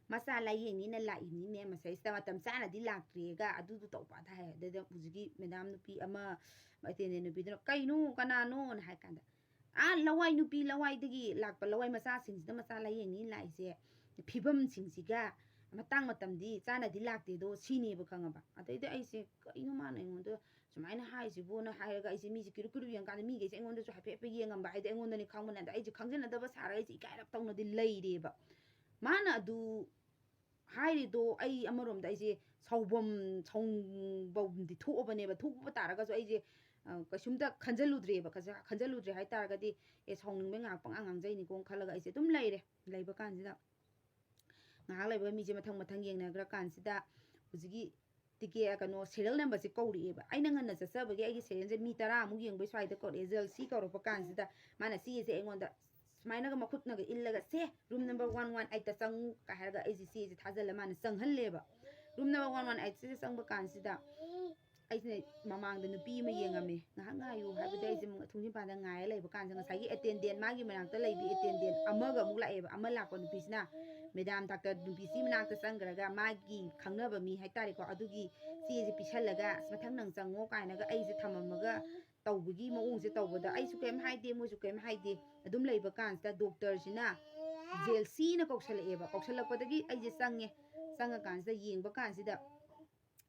"ꯃꯆꯥ ꯂꯥꯏꯌꯦꯡꯅꯤꯅ ꯂꯥꯛꯏꯅꯤꯅꯦ, ꯃꯁꯩꯁꯤꯗ ꯃꯇꯝ ꯆꯥꯅꯗꯤ ꯂꯥꯛꯇ꯭ꯔꯦꯒ ꯑꯗꯨꯗꯨ ꯇꯧꯕ" ꯑꯗ ꯍꯥꯏ꯫ ꯑꯗꯨꯗ ꯍꯧꯖꯤꯛꯀꯤ ꯃꯦꯗꯥꯝ ꯅꯨꯄꯤ ꯑꯃ, attendant ꯅꯨꯄꯤꯗꯨꯅ, "ꯀꯩꯅꯣ, ꯀꯅꯥꯅꯣꯅ?" ꯍꯥꯏ ꯀꯥꯟꯗ, "ꯑꯥ, ꯂꯋꯥꯏ ꯅꯨꯄꯤ, ꯂꯋꯥꯏꯗꯒꯤ ꯂꯥꯛꯄ ꯂꯋꯥꯏ ꯃꯆꯥꯁꯤꯡꯁꯤꯗ ꯃꯆꯥ ꯂꯥꯏꯌꯦꯡꯅꯤ ꯂꯥꯛꯏꯁꯦ, ꯐꯤꯕꯝꯁꯤꯡꯁꯤꯒ ꯃꯇꯥꯡ ꯃꯇꯝꯗꯤ ꯆꯥꯅꯗꯤ ꯂꯥꯛꯇꯦꯗꯣ" ꯁꯤꯅꯦꯕ, ꯈꯪꯉꯕ? ꯑꯗꯩꯗꯤ ꯑꯩꯁꯦ, "ꯀꯩꯅꯣ ꯃꯥꯅ ꯑꯩꯉꯣꯟꯗ ꯁꯨꯃꯥꯏꯅ ꯍꯥꯏꯁꯤꯕꯨꯅ" ꯍꯥꯏꯔꯒ ꯑꯩꯁꯦ ꯃꯤꯁꯦ ꯀꯤꯔꯨꯞ ꯀꯤꯔꯨꯞ ꯌꯦꯡꯀꯥꯟꯗ ꯃꯤꯈꯩꯁꯦ ꯑꯩꯉꯣꯟꯗꯁꯨ ꯍꯥꯏꯐꯦꯠ ꯍꯥꯏꯐꯦꯠ ꯌꯦꯡꯉꯝꯕ, ꯍꯥꯏꯗꯤ ꯑꯩꯉꯣꯟꯗꯅꯤ ꯈꯪꯕꯅꯦ꯫ ꯑꯗ ꯑꯩꯁꯦ ꯈꯪꯖꯟꯅꯗꯕ ꯁꯥꯔꯒ ꯑꯩꯁꯦ ꯏꯀꯥꯏꯔꯞ ꯇꯧꯅꯗꯤ ꯂꯩꯔꯦꯕ꯫ ꯃꯥꯅ ꯑꯗꯨ ꯍꯥꯏꯔꯤꯗꯣ ꯑꯩ ꯑꯃꯔꯣꯝꯗ ꯑꯩꯁꯦ ꯁꯥꯎꯐꯝ, ꯁꯥꯎꯐꯝꯗꯤ ꯊꯣꯛꯑꯕꯅꯦꯕ꯫ ꯊꯣꯛꯄ ꯇꯥꯔꯒꯁꯨ ꯑꯩꯁꯦ, ꯑ, ꯀꯩꯁꯨꯝꯇ ꯈꯟꯖꯜꯂꯨꯗ꯭ꯔꯦꯕ꯫ ꯈꯟꯖ-, ꯈꯟꯖꯜꯂꯨꯗ꯭ꯔꯦ ꯍꯥꯏ ꯇꯥꯔꯒꯗꯤ, "ꯑꯦ, ꯁꯥꯎꯅꯤꯡꯕꯩ ꯉꯥꯏꯍꯥꯛ ꯄꯉꯥꯡ ꯉꯥꯡꯖꯩꯅꯤꯀꯣ" ꯈꯜꯂꯒ ꯑꯩꯁꯦ ꯑꯗꯨꯝ ꯂꯩꯔꯦ꯫ ꯂꯩꯕ ꯀꯥꯟꯁꯤꯗ ꯉꯥꯏꯍꯥꯛ ꯂꯩꯕꯒ ꯃꯤꯁꯦ ꯃꯊꯪ ꯃꯊꯪ ꯌꯦꯡꯅꯈ꯭ꯔ ꯀꯥꯟꯁꯤꯗ ꯍꯧꯖꯤꯛꯀꯤ ꯇꯤꯀꯦꯠ, ꯀꯩꯅꯣ, serial number ꯁꯦ ꯀꯧꯔꯛꯑꯦꯕ꯫ ꯑꯩꯅ ꯉꯟꯅ ꯆꯠꯆꯕꯒꯤ ꯑꯩꯒꯤ serial ꯁꯦ ꯃꯤ ꯇꯔꯥꯃꯨꯛ ꯌꯦꯡꯕꯩ ꯁ꯭ꯋꯥꯏꯗ ꯀꯧꯔꯛꯑꯦ꯫ ꯖꯦꯜꯁꯤ ꯀꯧꯔꯛꯄ ꯀꯥꯟꯁꯤꯗ ꯃꯥꯅ ꯆꯦꯁꯦ ꯑꯩꯉꯣꯟꯗ ꯁꯨꯃꯥꯏꯅꯒ ꯃꯈꯨꯠꯅꯒ ꯏꯜꯂꯒ, "ꯁꯦ, room number one one eight ꯇ ꯆꯪꯉꯨ" ꯀꯥꯏ ꯍꯥꯏꯔꯒ ꯑꯩꯁꯦ ꯆꯦꯁꯦ ꯊꯥꯖꯤꯜꯂ ꯃꯥꯅ ꯆꯪꯍꯜꯂꯦꯕ꯫ Room number one one eight ꯁꯤꯗ ꯆꯪꯕ ꯀꯥꯟꯁꯤꯗ ꯑꯩꯁꯤꯅ ꯃꯃꯥꯡꯗ ꯅꯨꯄꯤ ꯑꯃ ꯌꯦꯡꯉꯝꯃꯦ꯫ "ꯉꯥꯏꯍꯥꯛ ꯉꯥꯏꯌꯨ" ꯍꯥꯏꯕꯗꯤ ꯑꯩꯁꯦ ꯑꯃꯨꯛ ꯊꯣꯡꯖꯤꯟ ꯃꯄꯥꯟꯗ ꯉꯥꯏꯔ ꯂꯩꯕ ꯀꯥꯟꯁꯤꯗ ꯉꯁꯥꯏꯒꯤ attendant, ꯃꯥꯒꯤ ꯃꯅꯥꯛꯇ ꯂꯩꯕꯤ attendant ꯑꯃꯒ ꯑꯃꯨꯛ ꯂꯥꯛꯑꯦꯕ꯫ ꯑꯃ ꯂꯥꯛꯄ ꯅꯨꯄꯤꯁꯤꯅ ꯃꯦꯗꯥꯝ ꯗꯥꯛꯇꯔ ꯅꯨꯄꯤꯁꯤ ꯃꯅꯥꯛꯇ ꯆꯪꯈ꯭ꯔꯒ ꯃꯥꯒꯤ ꯈꯪꯅꯕ ꯃꯤ ꯍꯥꯏꯇꯥꯔꯦꯀꯣ, ꯑꯗꯨꯒꯤ ꯆꯦꯁꯦ ꯄꯤꯁꯜꯂꯒ, "ꯑꯁ, ꯃꯊꯪ ꯅꯪ ꯆꯪꯉꯣ" ꯀꯥꯏꯅꯒ ꯑꯩꯁꯦ ꯊꯝꯃꯝꯃꯒ ꯇꯧꯕꯒꯤ ꯃꯑꯣꯡꯁꯦ ꯇꯧꯕꯗ ꯑꯩꯁꯨ ꯀꯩꯝ ꯍꯥꯏꯗꯦ, ꯃꯣꯏꯁꯨ ꯀꯩꯝ ꯍꯥꯏꯗꯦ꯫ ꯑꯗꯨꯝ ꯂꯩꯕ ꯀꯥꯟꯁꯤꯗ doctor ꯁꯤꯅ ꯖꯦꯜꯁꯤꯅ ꯀꯧꯁꯜꯂꯛꯑꯦꯕ꯫ ꯀꯧꯁꯜꯂꯛꯄꯗꯒꯤ ꯑꯩꯁꯦ ꯆꯪꯉꯦ꯫ ꯆꯪꯉꯀꯥꯟꯁꯤꯗ ꯌꯦꯡꯕ ꯀꯥꯟꯁꯤꯗ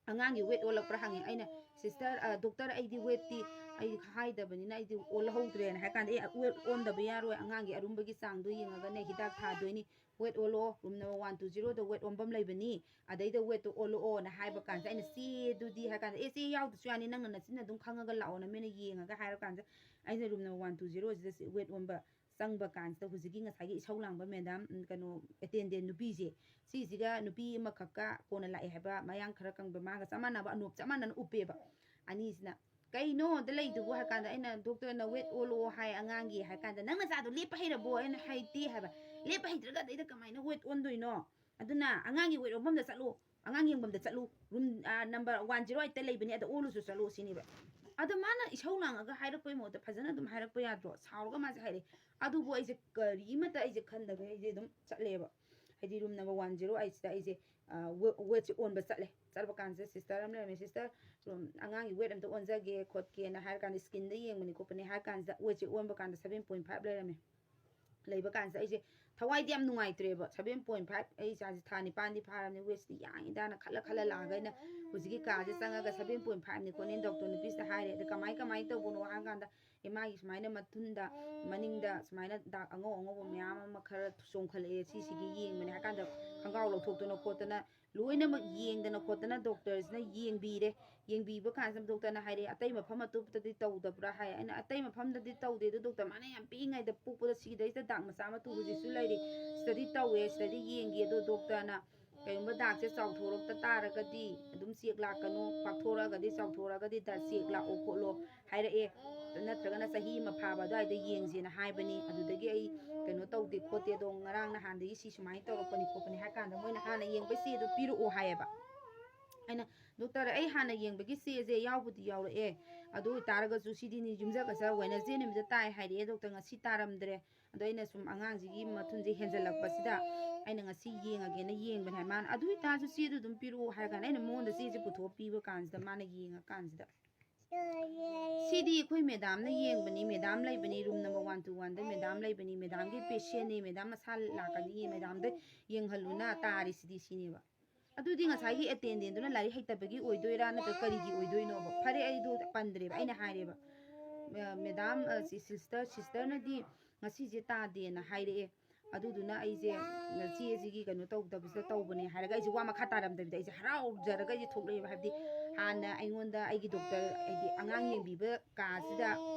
ꯑꯉꯥꯡꯒꯤ weight ꯑꯣꯜꯂꯛꯄ꯭ꯔꯥ ꯍꯪꯉꯦ꯫ ꯑꯩꯅ, "Sister, ꯑ, doctor, ꯑꯩꯗꯤ weight ꯇꯤ ꯑꯩ ꯍꯥꯏꯗꯕꯅꯤꯅ ꯑꯩꯗꯤ ꯑꯣꯜꯍꯧꯗ꯭ꯔꯦꯅ ꯍꯥꯏ ꯀꯥꯟꯗ, "ꯑꯦ, ꯋꯦꯠ ꯑꯣꯟꯗꯕ ꯌꯥꯔꯣꯏ, ꯑꯉꯥꯡꯒꯤ ꯑꯔꯨꯝꯕꯒꯤ ꯆꯥꯡꯗꯣ ꯌꯦꯡꯉꯒꯅꯦ ꯍꯤꯗꯥꯛ ꯊꯥꯗꯣꯏꯅꯤ, ꯋꯦꯠ ꯑꯣꯜꯂꯣ, ꯔꯨꯝ ꯅꯝꯕꯔ ꯋꯥꯟ ꯇꯨ ꯖꯤꯔꯣꯗ ꯋꯦꯠ ꯑꯣꯟꯐꯝ ꯂꯩꯕꯅꯤ, ꯑꯗꯩꯗ ꯋꯦꯠꯇꯣ ꯑꯣꯜꯂꯛꯑꯣꯅ" ꯍꯥꯏꯕ ꯀꯥꯟꯁꯤꯗ ꯑꯩꯅ, "ꯆꯦꯗꯨꯗꯤ?" ꯍꯥꯏ ꯀꯥꯟꯗ, "ꯑꯦ, ꯆꯦ ꯌꯥꯎꯗ꯭ꯔꯁꯨ ꯌꯥꯅꯤ, ꯅꯪꯅ ꯅꯆꯤꯟꯅ ꯑꯗꯨꯝ ꯈꯪꯉꯒ ꯂꯥꯛꯑꯣ, ꯅꯃꯤꯠꯅ ꯌꯦꯡꯉꯒ" ꯍꯥꯏꯔ ꯀꯥꯟꯁꯤꯗ ꯑꯩꯅ ꯔꯨꯝ ꯅꯝꯕꯔ ꯋꯥꯟ ꯇꯨ ꯖꯤꯔꯣꯁꯤꯗ ꯋꯦꯠ ꯑꯣꯟꯕ ꯆꯪꯕ ꯀꯥꯟꯁꯤꯗ ꯍꯧꯖꯤꯛꯀꯤ ꯉꯁꯥꯏꯒꯤ ꯏꯁꯧ ꯂꯥꯡꯕ ꯃꯦꯗꯥꯝ, ꯎꯝ, ꯀꯩꯅꯣ, ꯑꯦꯇꯦꯟꯗꯦꯟ ꯅꯨꯄꯤꯁꯦ, ꯁꯤꯁꯤꯒ ꯅꯨꯄꯤ ꯑꯃꯈꯛꯀ ꯀꯣꯟꯅ ꯂꯥꯛꯑꯦ ꯍꯥꯏꯕ, ꯃꯌꯥꯡ ꯈꯔ ꯀꯪꯕ, ꯃꯥꯒ ꯆꯞ ꯃꯥꯟꯅꯕ, ꯑꯅꯣꯞ ꯆꯞ ꯃꯥꯟꯅꯅ ꯎꯞꯄꯦꯕ꯫ ꯑꯅꯤꯁꯤꯅ, "ꯀꯩꯅꯣ ꯑꯗ ꯂꯩꯗꯨꯕꯨ?" ꯍꯥꯏ ꯀꯥꯟꯗ ꯑꯩꯅ, "ꯗꯣꯛꯇꯔꯅ ꯋꯦꯠ ꯑꯣꯜꯂꯣ ꯍꯥꯏ ꯑꯉꯥꯡꯒꯤ" ꯍꯥꯏ ꯀꯥꯟꯗ, "ꯅꯪ ꯅꯆꯥꯗꯣ ꯂꯦꯞꯄ ꯍꯩꯔꯕꯣ?" ꯑꯩꯅ, "ꯍꯩꯇꯦ" ꯍꯥꯏꯕ꯫ "ꯂꯦꯞꯄ ꯍꯩꯇ꯭ꯔꯒ ꯑꯗꯩꯗ ꯀꯃꯥꯏꯅ ꯋꯦꯠ ꯑꯣꯟꯗꯣꯏꯅꯣ? ꯑꯗꯨꯅ ꯑꯉꯥꯡꯒꯤ ꯋꯦꯠ ꯑꯣꯟꯐꯝꯗ ꯆꯠꯂꯨ, ꯑꯉꯥꯡ ꯌꯦꯡꯐꯝꯗ ꯆꯠꯂꯨ, ꯔꯨꯝ, ꯑꯥ, ꯅꯝꯕꯔ ꯋꯥꯟ ꯖꯤꯔꯣ ꯑꯩꯠꯇ ꯂꯩꯕꯅꯦ, ꯑꯗ ꯑꯣꯜꯂꯨꯁꯨ ꯆꯠꯂꯨ" ꯁꯤꯅꯦꯕ꯫ ꯑꯗꯣ ꯃꯥꯅ ꯏꯁꯧ ꯂꯥꯡꯉꯒ ꯍꯥꯏꯔꯛꯄꯩ ꯃꯍꯨꯠꯇ ꯐꯖꯅ ꯑꯗꯨꯝ ꯍꯥꯏꯔꯛꯄ ꯌꯥꯗ꯭ꯔꯣ? ꯁꯥꯎꯔꯒ ꯃꯥꯁꯦ ꯍꯥꯏꯔꯛꯑꯦ꯫ ꯑꯗꯨꯕꯨ ꯑꯩꯁꯦ ꯀꯔꯤꯃꯠꯇ ꯑꯩꯁꯦ ꯈꯟꯗꯕ ꯑꯩꯁꯦ ꯑꯗꯨꯝ ꯆꯠꯂꯦꯕ꯫ ꯍꯥꯏꯗꯤ ꯔꯨꯝ ꯅꯝꯕꯔ ꯋꯥꯟ ꯖꯤꯔꯣ ꯑꯩꯠꯁꯤꯗ ꯑꯩꯁꯦ, ꯑꯥ, ꯋꯦ-, ꯋꯦꯠꯁꯦ ꯑꯣꯟꯕ ꯆꯠꯂꯦ꯫ ꯆꯠꯄ ꯀꯥꯟꯁꯤꯗ ꯁꯤꯁꯇꯔ ꯑꯃ ꯂꯩꯔꯝꯃꯦ, "ꯁꯤꯁꯇꯔ, ꯔꯨꯝ, ꯑꯉꯥꯡꯒꯤ ꯋꯦꯠ ꯑꯝꯇ ꯑꯣꯟꯖꯒꯦ ꯈꯣꯠꯀꯦꯅ" ꯍꯥꯏꯔ ꯀꯥꯟꯗ, ꯏꯁꯀꯤꯟꯗ ꯌꯦꯡꯕꯅꯤ ꯈꯣꯠꯄꯅꯤ ꯍꯥꯏꯔ ꯀꯥꯟꯁꯤꯗ ꯋꯦꯠꯁꯦ ꯑꯣꯟꯕ ꯀꯥꯟꯗ ꯁꯚꯦꯟ ꯄꯣꯏꯟ ꯐꯥꯏꯚ ꯂꯩꯔꯝꯃꯦ꯫ ꯂꯩꯕ ꯀꯥꯟꯁꯤꯗ ꯑꯩꯁꯦ ꯊꯋꯥꯏꯗꯤ ꯌꯥꯝ ꯅꯨꯡꯉꯥꯏꯇ꯭ꯔꯦꯕ꯫ "ꯁꯚꯦꯟ ꯄꯣꯏꯟ ꯐꯥꯏꯚ, ꯑꯩ ꯏꯆꯥꯁꯦ ꯊꯥ ꯅꯤꯄꯥꯟꯗꯤ ꯐꯥꯔꯕꯅꯤ, ꯋꯦꯠꯁꯤꯗꯤ ꯌꯥꯡꯉꯤꯗꯥꯅ" ꯈꯜꯂ ꯈꯜꯂ ꯂꯥꯛꯑꯒ ꯑꯩꯅ ꯍꯧꯖꯤꯛꯀꯤ ꯀꯥꯁꯦ ꯆꯪꯉꯒ "ꯁꯚꯦꯟ ꯄꯣꯏꯟ ꯐꯥꯏꯚꯅꯤ ꯈꯣꯠꯅꯤ" ꯗꯣꯛꯇꯔ ꯅꯨꯄꯤꯁꯤꯗ ꯍꯥꯏꯔꯦ꯫ ꯑꯗ "ꯀꯃꯥꯏ, ꯀꯃꯥꯏꯅ ꯇꯧꯕꯅꯣ?" ꯍꯥꯏꯔ ꯀꯥꯟꯗ, "ꯑꯦ, ꯃꯥꯒꯤ ꯁꯨꯃꯥꯏꯅ ꯃꯊꯨꯟꯗ, ꯃꯅꯤꯡꯗ ꯁꯨꯃꯥꯏꯅ ꯗꯥꯛ ꯑꯉꯧ ꯑꯉꯧꯕ ꯃꯌꯥꯝ ꯑꯃ ꯈꯔ ꯆꯣꯡꯈꯠꯂꯛꯑꯦ, ꯁꯤꯁꯤꯒꯤ ꯌꯦꯡꯕꯅꯦ" ꯍꯥꯏ ꯀꯥꯟꯗ, ꯈꯣꯡꯒ꯭ꯔꯥꯎ ꯂꯧꯊꯣꯛꯇꯅ ꯈꯣꯠꯇꯅ ꯂꯣꯏꯅꯃꯛ ꯌꯦꯡꯗꯅ ꯈꯣꯠꯇꯅ ꯗꯣꯛꯇꯔꯁꯤꯅ ꯌꯦꯡꯕꯤꯔꯦ꯫ ꯌꯦꯡꯕꯤꯕ ꯀꯥꯟꯁꯤꯗ ꯗꯣꯛꯇꯔꯅ ꯍꯥꯏꯔꯛꯑꯦ, "ꯑꯇꯩ ꯃꯐꯝ ꯑꯇꯣꯞꯄꯗꯗꯤ ꯇꯧꯗꯕ꯭ꯔꯥ?" ꯍꯥꯏ꯫ ꯑꯩꯅ, "ꯑꯇꯩ ꯃꯐꯝꯗꯗꯤ ꯇꯧꯗꯦ, ꯑꯗꯣ ꯗꯣꯛꯇꯔ, ꯃꯥꯅ ꯌꯥꯝ ꯄꯤꯛꯏꯉꯩꯗ ꯄꯣꯛꯄꯗ ꯁꯤꯗꯩꯁꯤꯗ ꯗꯥꯛ ꯃꯆꯥ ꯃꯇꯨ ꯍꯧꯖꯤꯛꯁꯨ ꯂꯩꯔꯤ, ꯁꯤꯗꯗꯤ ꯇꯧꯋꯦ, ꯁꯤꯗꯗꯤ ꯌꯦꯡꯒꯦ, ꯑꯗꯣ ꯗꯣꯛꯇꯔꯅ ꯀꯩꯒꯨꯝꯕ ꯗꯥꯛꯁꯦ ꯆꯥꯎꯊꯣꯔꯛꯇ ꯇꯥꯔꯒꯗꯤ ꯑꯗꯨꯝ ꯆꯦꯛ ꯂꯥꯛꯀꯅꯨ, ꯄꯥꯛꯊꯣꯔꯛꯑꯒꯗꯤ, ꯆꯥꯎꯊꯣꯔꯛꯑꯒꯗꯤ ꯗꯥꯛ ꯆꯦꯛ ꯂꯥꯛꯑꯣ ꯈꯣꯠꯂꯣ" ꯍꯥꯏꯔꯛꯑꯦ꯫ "ꯅꯠꯇ꯭ꯔꯒꯅ ꯆꯍꯤ ꯑꯃ ꯐꯥꯕ ꯑꯗꯨꯋꯥꯏꯗ ꯌꯦꯡꯁꯦꯅ ꯍꯥꯏꯕꯅꯤ, ꯑꯗꯨꯗꯒꯤ ꯑꯩ ꯀꯩꯅꯣ ꯇꯧꯗꯦ ꯈꯣꯠꯇꯦ, ꯑꯗꯣ ꯉꯔꯥꯡ ꯅꯍꯥꯟꯗꯒꯤ ꯁꯤ ꯁꯨꯃꯥꯏꯅ ꯇꯧꯔꯛꯄꯅꯤ ꯈꯣꯠꯄꯅꯤ" ꯍꯥꯏ ꯀꯥꯟꯗ, ꯃꯣꯏꯅ ꯍꯥꯟꯅ ꯌꯦꯡꯕꯩ ꯆꯦꯗꯣ ꯄꯤꯔꯛꯑꯣ ꯍꯥꯏꯌꯦꯕ꯫ ꯑꯩꯅ, "ꯗꯣꯛꯇꯔ, ꯑꯩ ꯍꯥꯟꯅ ꯌꯦꯡꯕꯒꯤ ꯆꯦꯁꯦ ꯌꯥꯎꯕꯨꯗꯤ ꯌꯥꯎꯔꯛꯑꯦ, ꯑꯗꯨ ꯑꯣꯏꯇꯥꯔꯒꯁꯨ ꯁꯤꯗꯤ ꯅꯤ-, ꯌꯨꯝꯖꯀꯩꯁ ꯋꯦꯅꯁꯗꯦ ꯅꯨꯃꯤꯠꯇ ꯇꯥꯏ ꯍꯥꯏꯔꯛꯑꯦ ꯗꯣꯛꯇꯔ, ꯉꯁꯤ ꯇꯥꯔꯝꯗ꯭ꯔꯦ꯫ ꯑꯗꯣ ꯑꯩꯅ ꯁꯨꯝ ꯑꯉꯥꯡꯁꯤꯒꯤ ꯃꯊꯨꯟꯁꯦ ꯍꯦꯟꯖꯜꯂꯛꯄꯁꯤꯗ ꯑꯩꯅ ꯉꯁꯤ ꯌꯦꯡꯉꯒꯦꯅ ꯌꯦꯡꯕꯅꯦ" ꯍꯥꯏ꯫ ꯃꯥꯅ, "ꯑꯗꯨ ꯑꯣꯏꯇꯥꯔꯁꯨ ꯆꯦꯗꯨ ꯑꯗꯨꯝ ꯄꯤꯔꯛꯑꯣ" ꯍꯥꯏꯔ ꯀꯥꯟꯗ ꯑꯩꯅ ꯃꯉꯣꯟꯗ ꯆꯦꯁꯦ ꯄꯨꯊꯣꯛꯑ ꯄꯤꯕ ꯀꯥꯟꯁꯤꯗ ꯃꯥꯅ ꯌꯦꯡꯉꯀꯥꯟꯁꯤꯗ, "ꯁꯤꯗꯤ ꯑꯩꯈꯣꯏ ꯃꯦꯗꯥꯝꯅ ꯌꯦꯡꯕꯅꯤ, ꯃꯦꯗꯥꯝ ꯂꯩꯕꯅꯤ, ꯔꯨꯝ ꯅꯝꯕꯔ ꯋꯥꯟ ꯇꯨ ꯋꯥꯟꯗ ꯃꯦꯗꯥꯝ ꯂꯩꯕꯅꯤ, ꯃꯦꯗꯥꯝꯒꯤ ꯄꯦꯁꯦꯟꯅꯤ, ꯃꯦꯗꯥꯝ ꯃꯁꯥ ꯂꯥꯛꯀꯅꯤ, ꯃꯦꯗꯥꯝꯗ ꯌꯦꯡꯍꯜꯂꯨꯅ ꯇꯥꯔꯤꯁꯤꯗꯤ" ꯁꯤꯅꯦꯕ꯫ ꯑꯗꯨꯗꯤ ꯉꯁꯥꯏꯒꯤ ꯑꯦꯇꯦꯟꯗꯦꯟꯗꯨꯅ ꯂꯥꯏꯔꯤꯛ ꯍꯩꯇꯕꯒꯤ ꯑꯣꯏꯗꯣꯏꯔꯥ, ꯅꯠꯇ꯭ꯔꯒ ꯀꯔꯤꯒꯤ ꯑꯣꯏꯗꯣꯏꯅꯣꯕ? ꯐꯔꯦ, ꯑꯩꯗꯣ ꯄꯟꯗ꯭ꯔꯦꯕ꯫ ꯑꯩꯅ ꯍꯥꯏꯔꯦꯕ, "ꯑ, ꯃꯦꯗꯥꯝ, ꯑ, ꯁꯤ ꯁꯤꯁꯇꯔ, ꯁꯤꯁꯇꯔꯅꯗꯤ ꯉꯁꯤꯁꯦ ꯇꯥꯗꯦꯅ ꯍꯥꯏꯔꯛꯑꯦ꯫ ꯑꯗꯨꯗꯨꯅ ꯑꯩꯁꯦ ꯆꯦꯁꯤꯒꯤ ꯀꯩꯅꯣ ꯇꯧꯗꯕꯁꯤꯗ ꯇꯧꯕꯅꯦ" ꯍꯥꯏꯔꯒ ꯑꯩꯁꯦ ꯋꯥ ꯃꯈꯥ ꯇꯥꯔꯝꯗꯕꯤꯗ ꯑꯩꯁꯦ ꯍꯔꯥꯎꯖꯔꯒ ꯑꯩꯁꯦ ꯊꯣꯛꯂꯛꯑꯦꯕ꯫ ꯍꯥꯏꯕꯗꯤ ꯍꯥꯟꯅ ꯑꯩꯉꯣꯟꯗ ꯑꯩꯒꯤ ꯗꯣꯛꯇꯔ, ꯍꯥꯏꯗꯤ ꯑꯉꯥꯡ ꯌꯦꯡꯕꯤꯕ ꯀꯥꯁꯤꯗ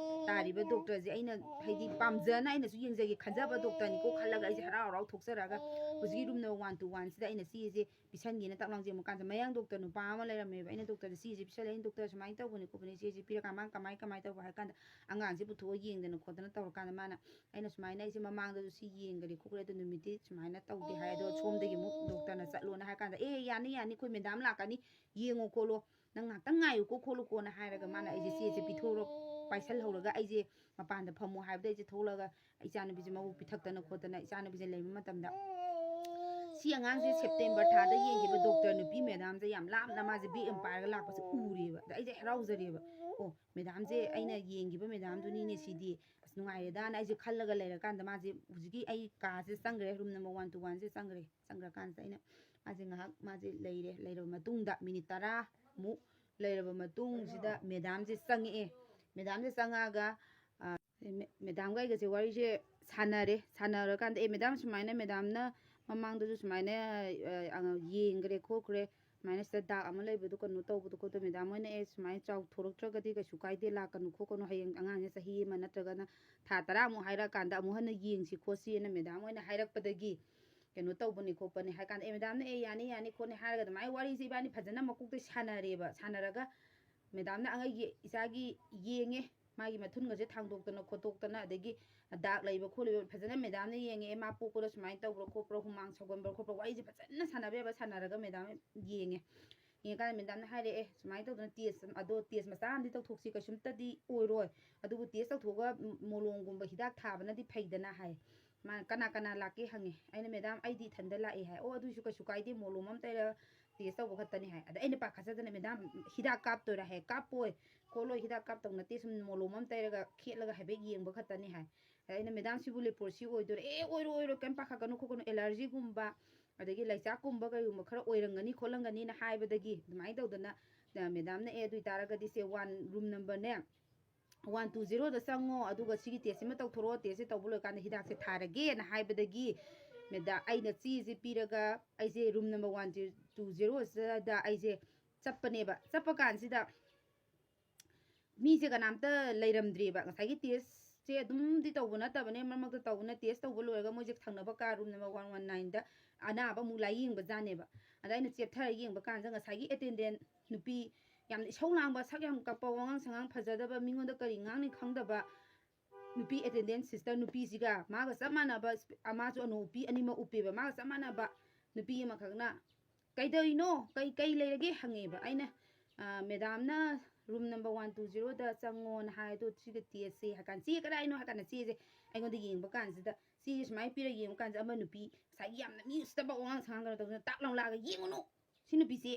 ꯇꯥꯔꯤꯕ ꯗꯣꯛꯇꯔꯁꯦ ꯑꯩꯅ, ꯍꯥꯏꯗꯤ ꯄꯥꯝꯖꯅ ꯑꯩꯅꯁꯨ ꯌꯦꯡꯖꯒꯦ ꯈꯟꯖꯕ ꯗꯣꯛꯇꯔꯅꯤꯀꯣ ꯈꯜꯂꯒ ꯑꯩꯁꯦ ꯍꯔꯥꯎ ꯍꯔꯥꯎ ꯊꯣꯛꯆꯔꯒ ꯍꯧꯖꯤꯛꯀꯤ ꯔꯨꯝ ꯅꯝꯕꯔ ꯋꯥꯟ ꯇꯨ ꯋꯥꯟꯁꯤꯗ ꯑꯩꯅ ꯆꯦꯁꯦ ꯄꯤꯁꯟꯒꯦꯅ ꯇꯛ ꯂꯥꯎ ꯌꯦꯡꯕ ꯀꯥꯟꯗ ꯃꯌꯥꯡ ꯗꯣꯛꯇꯔ ꯅꯨꯄꯥ ꯑꯃ ꯂꯩꯔꯝꯃꯦꯕ꯫ ꯑꯩꯅ ꯗꯣꯛꯇꯔꯗ ꯆꯦꯁꯦ ꯄꯤꯁꯜꯂꯦ, "ꯑꯩꯅ ꯗꯣꯛꯇꯔ ꯁꯨꯃꯥꯏꯅ ꯇꯧꯕꯅꯤ ꯈꯣꯠꯄꯅꯤ, ꯆꯦꯁꯦ ꯄꯤꯔꯀꯥꯟꯗ ꯃꯥꯅ ꯀꯃꯥꯏ ꯀꯃꯥꯏꯅ ꯇꯧꯕ?" ꯍꯥꯏ ꯀꯥꯟꯗ ꯑꯉꯥꯡꯁꯦ ꯄꯨꯊꯣꯛꯑ ꯌꯦꯡꯗꯅ ꯈꯣꯠꯇꯅ ꯇꯧꯔꯀꯥꯟꯗ ꯃꯥꯅ, ꯑꯩꯅ ꯁꯨꯃꯥꯏꯅ ꯑꯩꯁꯦ ꯃꯃꯥꯡꯗꯁꯨ ꯁꯤ ꯌꯦꯡꯈ꯭ꯔꯦ ꯈꯣꯠꯈ꯭ꯔꯦ, ꯑꯗꯣ ꯅꯨꯃꯤꯠꯇꯤ ꯁꯨꯃꯥꯏꯅ ꯇꯧꯗꯦ ꯍꯥꯏ, ꯑꯗꯣ ꯁꯣꯝꯗꯒꯤ ꯑꯃꯨꯛ ꯗꯣꯛꯇꯔꯅ ꯆꯠꯂꯣꯅ ꯍꯥꯏ ꯀꯥꯟꯗ, "ꯑꯦ, ꯌꯥꯅꯤ, ꯌꯥꯅꯤ, ꯑꯩꯈꯣꯏ ꯃꯦꯗꯥꯝ ꯂꯥꯛꯀꯅꯤ, ꯌꯦꯡꯉꯣ ꯈꯣꯠꯂꯣ, ꯅꯪ ꯉꯥꯛꯇꯪ ꯉꯥꯏꯌꯨꯀꯣ ꯈꯣꯠꯂꯨꯀꯣꯅ" ꯍꯥꯏꯔꯒ ꯃꯥꯅ ꯑꯩꯁꯦ ꯆꯦꯁꯦ ꯄꯤꯊꯣꯛꯑ ꯄꯥꯏꯁꯜꯍꯧꯔꯒ ꯑꯩꯁꯦ ꯃꯄꯥꯟꯗ ꯐꯝꯃꯣ ꯍꯥꯏꯕꯗ ꯑꯩꯁꯦ ꯊꯣꯛꯂꯒ ꯏꯆꯥꯅꯨꯄꯤꯁꯦ ꯃꯕꯨꯛ ꯄꯤꯊꯛꯇꯅ ꯈꯣꯠꯇꯅ ꯏꯆꯥꯅꯨꯄꯤꯁꯦ ꯂꯩꯕ ꯃꯇꯝꯗ, ꯁꯤ ꯑꯉꯥꯡꯁꯦ ꯁꯦꯞꯇꯦꯝꯕꯔ ꯊꯥꯗ ꯌꯦꯡꯈꯤꯕ ꯗꯣꯛꯇꯔ ꯅꯨꯄꯤ ꯃꯦꯗꯥꯝꯁꯦ ꯌꯥꯝ ꯂꯥꯞꯅ ꯃꯥꯁꯦ ꯕꯦꯛ ꯑꯃ ꯄꯥꯏꯔꯒ ꯂꯥꯛꯄꯁꯦ ꯎꯔꯦꯕ꯫ ꯑꯗ ꯑꯩꯁꯦ ꯍꯔꯥꯎꯖꯔꯦꯕ꯫ "ꯑꯣ, ꯃꯦꯗꯥꯝꯁꯦ ꯑꯩꯅ ꯌꯦꯡꯈꯤꯕ ꯃꯦꯗꯥꯝꯗꯨꯅꯤꯅꯦ ꯁꯤꯗꯤ, ꯑꯁ, ꯅꯨꯡꯉꯥꯏꯔꯦꯗꯥꯅ" ꯑꯩꯁꯦ ꯈꯜꯂꯒ ꯂꯩꯔꯀꯥꯟꯗ ꯃꯥꯁꯦ ꯍꯧꯖꯤꯛꯀꯤ ꯑꯩ ꯀꯥꯁꯦ ꯆꯪꯈ꯭ꯔꯦ, ꯔꯨꯝ ꯅꯝꯕꯔ ꯋꯥꯟ ꯇꯨ ꯋꯥꯟꯁꯦ ꯆꯪꯈ꯭ꯔꯦ꯫ ꯆꯪꯈ꯭ꯔꯀꯥꯟꯁꯤꯗ ꯑꯩꯅ, ꯃꯥꯁꯦ ꯉꯥꯏꯍꯥꯛ ꯃꯥꯁꯦ ꯂꯩꯔꯦ꯫ ꯂꯩꯔꯕ ꯃꯇꯨꯡꯗ ꯃꯤꯅꯤꯠ ꯇꯔꯥꯃꯨꯛ ꯂꯩꯔꯕ ꯃꯇꯨꯡꯁꯤꯗ ꯃꯦꯗꯥꯝꯁꯦ ꯆꯪꯉꯛꯑꯦ꯫ ꯃꯦꯗꯥꯝꯁꯦ ꯆꯪꯉꯛꯑꯒ, ꯑ, ꯃꯦ-, ꯃꯦꯗꯥꯝꯒ ꯑꯩꯒꯁꯦ ꯋꯥꯔꯤꯁꯦ ꯁꯥꯟꯅꯔꯦ꯫ ꯁꯥꯟꯅꯔꯀꯥꯟꯗ, "ꯑꯦ, ꯃꯦꯗꯥꯝ, ꯁꯨꯃꯥꯏꯅ ꯃꯦꯗꯥꯝꯅ ꯃꯃꯥꯡꯗꯁꯨ ꯁꯨꯃꯥꯏꯅ, ꯑ, ꯑ, ꯌꯦꯡꯈ꯭ꯔꯦ ꯈꯣꯠꯈ꯭ꯔꯦ, ꯁꯨꯃꯥꯏꯅ ꯁꯤꯗ ꯗꯥꯛ ꯑꯃ ꯂꯩꯕꯗꯣ ꯀꯩꯅꯣ ꯇꯧꯕꯗꯣ ꯈꯣꯠꯇꯣ", ꯃꯦꯗꯥꯝ ꯍꯣꯏꯅ, "ꯑꯦ, ꯁꯨꯃꯥꯏꯅ ꯆꯥꯎꯊꯣꯔꯛꯇ꯭ꯔꯒꯗꯤ ꯀꯩꯁꯨ ꯀꯥꯏꯗꯦ, ꯂꯥꯛꯀꯅꯨ ꯈꯣꯠꯀꯅꯨ, ꯍꯌꯦꯡ ꯑꯉꯥꯡꯁꯦ ꯆꯍꯤ ꯑꯃ ꯅꯠꯇ꯭ꯔꯒꯅ ꯊꯥ ꯇꯔꯥꯃꯨꯛ ꯍꯥꯏꯔꯛꯑꯀꯥꯟꯗ ꯑꯃꯨꯛ ꯍꯟꯅ ꯌꯦꯡꯁꯤ ꯈꯣꯠꯁꯤꯅ" ꯃꯦꯗꯥꯝ ꯍꯣꯏꯅ ꯍꯥꯏꯔꯛꯄꯗꯒꯤ ꯀꯩꯅꯣ ꯇꯧꯕꯅꯤ ꯈꯣꯠꯄꯅꯤ ꯍꯥꯏ ꯀꯥꯟꯗ, "ꯑꯦ, ꯃꯦꯗꯥꯝꯅ ꯑꯦ, ꯌꯥꯅꯤ, ꯌꯥꯅꯤ, ꯈꯣꯠꯅꯤ" ꯍꯥꯏꯔꯒ ꯑꯗꯨꯃꯥꯏꯅ ꯋꯥꯔꯤꯁꯦ ꯏꯕꯥꯅꯤ ꯐꯖꯅ ꯃꯀꯣꯛꯇꯩ ꯁꯥꯟꯅꯔꯦꯕ꯫ ꯁꯥꯟꯅꯔꯒ ꯃꯦꯗꯥꯝꯅ ꯑꯩꯒꯤ ꯏꯆꯥꯒꯤ ꯌꯦꯡꯉꯦ, ꯃꯥꯒꯤ ꯃꯊꯨꯟꯒꯁꯦ ꯊꯥꯡꯗꯣꯛꯇꯅ ꯈꯣꯠꯇꯣꯛꯇꯅ, ꯑꯗꯒꯤ ꯗꯥꯛ ꯂꯩꯕ ꯈꯣꯠꯂꯤꯕ ꯐꯖꯅ ꯃꯦꯗꯥꯝꯅ ꯌꯦꯡꯉꯦ, "ꯑꯦ, ꯃꯥ ꯄꯣꯛꯄꯗ ꯁꯨꯃꯥꯏꯅ ꯇꯧꯕ꯭ꯔꯥ ꯈꯣꯠꯄ꯭ꯔꯥ, ꯍꯨꯃꯥꯡ ꯁꯧꯒꯟꯕ꯭ꯔꯥ ꯈꯣꯠꯄ꯭ꯔꯥ", ꯋꯥꯔꯤꯁꯦ ꯐꯖꯅ ꯁꯥꯟꯅꯕ ꯌꯥꯕ ꯁꯥꯟꯅꯔꯒ ꯃꯦꯗꯥꯝ ꯌꯦꯡꯉꯦ꯫ ꯌꯦꯡꯉꯀꯥꯟꯗ ꯃꯦꯗꯥꯝꯅ ꯍꯥꯏꯔꯛꯑꯦ, "ꯁꯨꯃꯥꯏꯅ ꯇꯧꯗꯅ ꯇꯦꯁ ꯑꯗꯣ, ꯇꯦꯁ ꯃꯆꯥ ꯑꯃꯗꯤ ꯇꯧꯊꯣꯛꯁꯤ, ꯀꯩꯁꯨꯝꯇꯗꯤ ꯑꯣꯏꯔꯣꯏ, ꯑꯗꯨꯕꯨ ꯇꯦꯁ ꯇꯧꯊꯣꯛꯑꯒ ꯃꯣꯂꯣꯝꯒꯨꯝꯕ ꯍꯤꯗꯥꯛ ꯊꯥꯕꯅꯗꯤ ꯐꯩꯗꯅ" ꯍꯥꯏ꯫ ꯃꯥꯅ, "ꯀꯅꯥ ꯀꯅꯥ ꯂꯥꯛꯀꯦ?" ꯍꯪꯉꯦ꯫ ꯑꯩꯅ, "ꯃꯦꯗꯥꯝ, ꯑꯩꯗꯤ ꯏꯊꯟꯗ ꯂꯥꯛꯑꯦ" ꯍꯥꯏ꯫ "ꯑꯣ, ꯑꯗꯨꯏꯁꯨ ꯀꯩꯁꯨ ꯀꯥꯏꯗꯦ, ꯃꯣꯂꯣꯝ ꯑꯃ ꯇꯩꯔꯒ ꯇꯦꯁ ꯇꯧꯕ ꯈꯛꯇꯅꯤ" ꯍꯥꯏ꯫ ꯑꯗ ꯑꯩꯅ ꯄꯥꯈꯠꯆꯗꯅ, "ꯃꯦꯗꯥꯝ, ꯍꯤꯗꯥꯛ ꯀꯥꯞꯇꯣꯏꯔꯥ?" ꯍꯥꯏ꯫ "ꯀꯥꯞꯄꯣꯏ ꯈꯣꯠꯂꯣꯏ, ꯍꯤꯗꯥꯛ ꯀꯥꯞꯇꯧ ꯅꯠꯇꯦ, ꯁꯨꯝ ꯃꯣꯂꯣꯝ ꯑꯃ ꯇꯩꯔꯒ ꯈꯦꯠꯂꯒ ꯍꯥꯏꯐꯦꯠ ꯌꯦꯡꯕ ꯈꯛꯇꯅꯤ" ꯍꯥꯏ꯫ ꯑꯗ ꯑꯩꯅ, "ꯃꯦꯗꯥꯝ, ꯁꯤꯕꯨ ꯂꯦꯄ꯭ꯔꯣꯁꯤ ꯑꯣꯏꯗꯣꯏꯔꯥ?" "ꯑꯦ, ꯑꯣꯏꯔꯣꯏ, ꯑꯣꯏꯔꯣꯏ, ꯀꯩꯝ ꯄꯥꯈꯠꯀꯅꯨ ꯈꯣꯠꯀꯅꯨ, ꯑꯦꯂꯔꯖꯤꯒꯨꯝꯕ ꯑꯗꯒꯤ ꯂꯩꯆꯥꯛꯀꯨꯝꯕ ꯀꯩꯒꯨꯝꯕ ꯈꯔ ꯑꯣꯏꯔꯝꯒꯅꯤ ꯈꯣꯠꯂꯝꯒꯅꯤꯅ ꯍꯥꯏꯕꯗꯒꯤ ꯑꯗꯨꯃꯥꯏꯅ ꯇꯧꯗꯅ, ꯑ, ꯃꯦꯗꯥꯝꯅ, "ꯑꯦ, ꯑꯗꯨ ꯑꯣꯏꯇꯥꯔꯒꯗꯤ ꯁꯦ ꯋꯥꯟ, ꯔꯨꯝ ꯅꯝꯕꯔꯅꯦ, ꯋꯥꯟ ꯇꯨ ꯖꯦꯔꯣꯗ ꯆꯪꯉꯣ, ꯑꯗꯨꯒ ꯁꯤꯒꯤ ꯇꯦꯁꯁꯤꯃ ꯇꯧꯊꯣꯔꯛꯑꯣ, ꯇꯦꯁꯁꯦ ꯇꯧꯕ ꯂꯣꯏꯀꯥꯟꯗ ꯍꯤꯗꯥꯛꯁꯦ ꯊꯥꯔꯒꯦꯅ" ꯍꯥꯏꯕꯗꯒꯤ ꯃꯦꯗꯥ-, ꯑꯩꯅ ꯆꯦꯁꯦ ꯄꯤꯔꯒ ꯑꯩꯁꯦ ꯔꯨꯝ ꯅꯝꯕꯔ ꯋꯥꯟ ꯇꯨ ꯖꯦꯔꯣꯁꯤꯗ ꯑꯩꯁꯦ ꯆꯠꯄꯅꯦꯕ꯫ ꯆꯠꯄ ꯀꯥꯟꯁꯤꯗ ꯃꯤꯁꯦ ꯀꯅꯥꯝꯇ ꯂꯩꯔꯝꯗ꯭ꯔꯤꯕ꯫ ꯉꯁꯥꯏꯒꯤ ꯇꯦꯁꯁꯦ ꯑꯗꯨꯝꯗꯤ ꯇꯧꯕ ꯅꯠꯇꯕꯅꯦ, ꯃꯔꯛ ꯃꯔꯛꯇ ꯇꯧꯕꯅ, ꯇꯦꯁ ꯇꯧꯕ ꯂꯣꯏꯔꯒ ꯃꯣꯏꯁꯦ ꯊꯪꯅꯕ ꯀꯥ, ꯔꯨꯝ ꯅꯝꯕꯔ ꯋꯥꯟ ꯋꯥꯟ ꯅꯥꯏꯟꯗ ꯑꯅꯥꯕ ꯑꯃꯨꯛ ꯂꯥꯏꯌꯦꯡꯕ ꯖꯥꯠꯅꯦꯕ꯫ ꯑꯗ ꯑꯩꯅ ꯆꯦꯞꯊꯔ ꯌꯦꯡꯕ ꯀꯥꯟꯁꯤꯗ ꯉꯁꯥꯏꯒꯤ ꯑꯦꯇꯦꯟꯗꯦꯟ ꯅꯨꯄꯤ, ꯌꯥꯝꯅ ꯏꯁꯧ ꯂꯥꯡꯕ, ꯁꯛ ꯌꯥꯝ ꯀꯛꯄ, ꯋꯥꯉꯥꯡ ꯁꯉꯥꯡ ꯐꯖꯗꯕ, ꯃꯤꯉꯣꯟꯗ ꯀꯔꯤ ꯉꯥꯡꯅꯤ ꯈꯪꯗꯕ ꯅꯨꯄꯤ ꯑꯦꯇꯦꯟꯗꯦꯟ ꯁꯤꯁꯇꯔ ꯅꯨꯄꯤꯁꯤꯒ ꯃꯥꯒ ꯆꯞ ꯃꯥꯟꯅꯕ, ꯃꯥꯁꯨ ꯑꯅꯣꯞ ꯎꯞꯄꯤ, ꯑꯅꯤꯃꯛ ꯎꯞꯄꯦꯕ, ꯃꯥꯒ ꯆꯞ ꯃꯥꯟꯅꯕ ꯅꯨꯄꯤ ꯑꯃꯈꯛꯅ, "ꯀꯩꯗꯧꯔꯤꯅꯣ? ꯀꯩ, ꯀꯩ ꯂꯩꯔꯒꯦ?" ꯍꯪꯉꯦꯕ꯫ ꯑꯩꯅ, "ꯑ, ꯃꯦꯗꯥꯝꯅ ꯔꯨꯝ ꯅꯝꯕꯔ ꯋꯥꯟ ꯇꯨ ꯖꯦꯔꯣꯗ ꯆꯪꯉꯣꯅ ꯍꯥꯏ, ꯑꯗꯣ ꯁꯤꯒ ꯇꯦꯁꯁꯦ" ꯍꯥꯏ ꯀꯥꯟꯗ, "ꯆꯦ ꯀꯗꯥꯏꯅꯣ?" ꯍꯥꯏ ꯀꯥꯟꯗ ꯆꯦꯁꯦ ꯑꯩꯉꯣꯟꯗ ꯌꯦꯡꯕ ꯀꯥꯟꯁꯤꯗ, ꯆꯦꯁꯦ ꯁꯨꯃꯥꯏꯅ ꯄꯤꯔꯒ ꯌꯦꯡꯕ ꯀꯥꯟꯁꯤꯗ ꯑꯃ ꯅꯨꯄꯤ ꯉꯁꯥꯏꯒꯤ ꯌꯥꯝꯅ ꯃꯤ ꯎꯁꯤꯠꯇꯕ ꯋꯥꯉꯥꯡ ꯁꯉꯥꯡ ꯀꯩꯅꯣ ꯇꯧꯗꯅ ꯇꯥꯛ ꯂꯥꯎ ꯂꯥꯛꯑꯒ, "ꯌꯦꯡꯉꯨꯅꯨ, ꯁꯤ ꯅꯨꯄꯤꯁꯦ,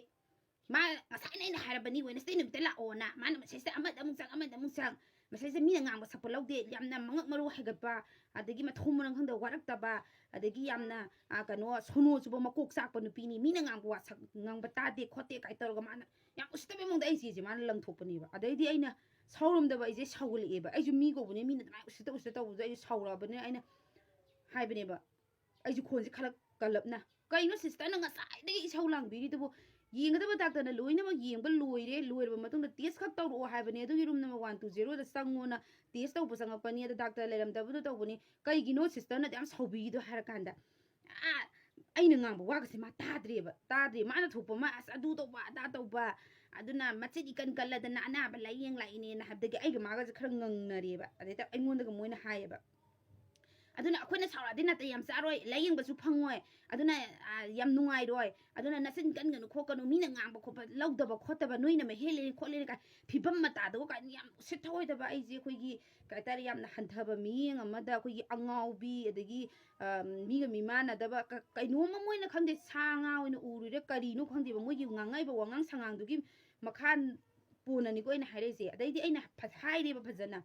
ꯃꯥ ꯉꯁꯥꯏꯅ ꯑꯩꯅ ꯍꯥꯏꯔꯕꯅꯤ, ꯋꯦꯅꯁꯗꯦ ꯅꯨꯃꯤꯠꯇ ꯂꯥꯛꯑꯣꯅ, ꯃꯥꯅ ꯃꯁꯤꯗꯩꯁꯤꯗ ꯑꯃꯗ ꯑꯃꯨꯛ ꯆꯪ, ꯑꯃꯗ ꯑꯃꯨꯛ ꯆꯪ, ꯃꯁꯤꯗꯩꯁꯤꯗ ꯃꯤꯅ ꯉꯥꯡꯕ ꯁꯛꯄ ꯂꯧꯗꯦ, ꯌꯥꯝꯅ ꯃꯉꯛ ꯃꯔꯨ ꯍꯥꯏꯒꯠꯄ, ꯑꯗꯒꯤ ꯃꯊꯣꯡ ꯃꯔꯝ ꯈꯪꯗꯕ ꯋꯥꯔꯛꯇꯕ, ꯑꯗꯒꯤ ꯌꯥꯝꯅ, ꯑ, ꯀꯩꯅꯣ, ꯁꯣꯅꯣ ꯆꯨꯕ ꯃꯀꯣꯛ ꯆꯥꯛꯄ ꯅꯨꯄꯤꯅꯤ, ꯃꯤꯅ ꯉꯥꯡꯕ ꯋꯥ ꯁꯛ-, ꯉꯥꯡꯕ ꯇꯥꯗꯦ ꯈꯣꯠꯇꯦ" ꯀꯥꯏ ꯇꯧꯔꯒ ꯃꯥꯅ ꯌꯥꯝ ꯎꯁꯤꯠꯇꯕ ꯃꯑꯣꯡꯗ ꯑꯩ ꯆꯦꯁꯦ ꯃꯥꯅ ꯂꯪꯊꯣꯛꯄꯅꯦꯕ꯫ ꯑꯗꯩꯗꯤ ꯑꯩꯅ ꯁꯥꯎꯔꯝꯗꯕ ꯑꯩꯁꯦ ꯁꯥꯎꯒꯠꯂꯛꯑꯦꯕ꯫ ꯑꯩꯁꯨ ꯃꯤ ꯀꯧꯕꯅꯦ, ꯃꯤꯅ ꯑꯗꯨꯃꯥꯏꯅ ꯎꯁꯤꯠꯇ ꯎꯁꯤꯠꯇ ꯇꯧꯕꯗꯣ ꯑꯩꯁꯨ ꯁꯥꯎꯔꯛꯑꯕꯅꯤꯅ ꯑꯩꯅ ꯍꯥꯏꯕꯅꯦꯕ꯫ ꯑꯩꯁꯨ ꯈꯣꯟꯁꯦ ꯈꯔ ꯀꯜꯂꯞꯅ, "ꯀꯩꯅꯣ ꯁꯤꯁꯇꯔꯅ ꯉꯁꯥꯏꯗꯒꯤ ꯏꯁꯧ ꯂꯥꯡꯕꯤꯔꯤꯗꯨꯕꯨ? ꯌꯦꯡꯒꯗꯕ ꯗꯥꯛꯇꯔꯅ ꯂꯣꯏꯅꯃꯛ ꯌꯦꯡꯕ ꯂꯣꯏꯔꯦ, ꯂꯣꯏꯔꯕ ꯃꯇꯨꯡꯗ ꯇꯦꯁ ꯈꯛ ꯇꯧꯔꯛꯑꯣ ꯍꯥꯏꯕꯅꯦ, ꯑꯗꯨꯒꯤ ꯔꯨꯝ ꯅꯝꯕꯔ ꯋꯥꯟ ꯇꯨ ꯖꯦꯔꯣꯗ ꯆꯪꯉꯣꯅ ꯇꯦꯁ ꯇꯧꯕ ꯆꯪꯉꯛꯄꯅꯤ, ꯑꯗ ꯗꯥꯛꯇꯔ ꯂꯩꯔꯝꯗꯕꯗꯣ ꯇꯧꯕꯅꯤ, ꯀꯩꯒꯤꯅꯣ ꯁꯤꯁꯇꯔꯅ ꯑꯗꯨ ꯌꯥꯝ ꯁꯥꯎꯕꯤꯔꯤꯗꯣ?" ꯍꯥꯏꯔꯀꯥꯟꯗ, ꯑꯥ, ꯑꯩꯅ ꯉꯥꯡꯕ ꯋꯥꯒꯁꯦ ꯃꯥ ꯇꯥꯗ꯭ꯔꯦꯕ, ꯇꯥꯗ꯭ꯔꯦ꯫ ꯃꯥꯅ ꯊꯣꯛꯄ ꯑꯃ, "ꯑꯁ, ꯑꯗꯨ ꯇꯧꯕ, ꯑꯗꯥ ꯇꯧꯕ, ꯑꯗꯨꯅ ꯃꯆꯤꯟ ꯏꯀꯟ ꯀꯜꯂꯗꯅ ꯑꯅꯥꯕ ꯂꯥꯏꯌꯦꯡ ꯂꯥꯛꯏꯅꯦꯅ" ꯍꯥꯏꯕꯗꯒꯤ ꯑꯩꯒ ꯃꯥꯒꯁꯦ ꯈꯔ ꯉꯪꯅꯔꯦꯕ꯫ ꯑꯗꯩꯗ ꯑꯩꯉꯣꯟꯗꯒ ꯃꯣꯏꯅ ꯍꯥꯏꯌꯦꯕ, "ꯑꯗꯨꯅ ꯑꯩꯈꯣꯏꯅ ꯁꯥꯎꯔꯛꯑꯗꯤ ꯅꯥꯇꯩ ꯌꯥꯝ ꯆꯥꯔꯣꯏ, ꯂꯥꯏꯌꯦꯡꯕꯁꯨ ꯐꯪꯉꯣꯏ, ꯑꯗꯨꯅ, ꯑ, ꯌꯥꯝ ꯅꯨꯡꯉꯥꯏꯔꯣꯏ, ꯑꯗꯨꯅ ꯅꯆꯤꯟ ꯀꯟꯒꯅꯨ ꯈꯣꯠꯀꯅꯨ, ꯃꯤꯅ ꯉꯥꯡꯕ ꯈꯣꯠꯄ ꯂꯧꯗꯕ ꯈꯣꯠꯇꯕ, ꯅꯣꯏꯅ ꯃꯍꯦꯜꯂꯦ ꯈꯣꯠꯂꯦ" ꯀꯥꯏ ꯐꯤꯕꯝ ꯃꯇꯥꯗꯨꯒ ꯀꯥꯏꯅ ꯌꯥꯝ ꯎꯁꯤꯠ ꯊꯑꯣꯏꯗꯕ, ꯑꯩꯁꯦ ꯑꯩꯈꯣꯏꯒꯤ ꯀꯩ ꯍꯥꯏꯇꯥꯔꯦ, ꯌꯥꯝꯅ ꯍꯟꯊꯕ ꯃꯤꯠꯌꯦꯡ ꯑꯃꯗ ꯑꯩꯈꯣꯏꯒꯤ ꯑꯉꯥꯎꯕꯤ, ꯑꯗꯒꯤ, ꯑ, ꯃꯤꯒ ꯃꯤꯃꯥꯟꯅꯗꯕ ꯀ-, ꯀꯩꯅꯣꯝꯃ ꯃꯣꯏꯅ ꯈꯪꯗꯦ, ꯁꯥ ꯉꯥ ꯑꯣꯏꯅ ꯎꯔꯤꯔꯥ ꯀꯔꯤꯅꯣ ꯈꯪꯗꯦꯕ, ꯃꯣꯏꯒꯤ ꯉꯥꯡꯉꯛꯏꯕ ꯋꯥꯉꯥꯡ ꯁꯉꯥꯡꯗꯨꯒꯤ ꯃꯈꯥ ꯄꯣꯟꯅꯅꯤꯀꯣ ꯑꯩꯅ ꯍꯥꯏꯔꯛꯏꯁꯦ꯫ ꯑꯗꯩꯗꯤ ꯑꯩꯅ ꯐ-, ꯍꯥꯏꯔꯦꯕ ꯐꯖꯅ,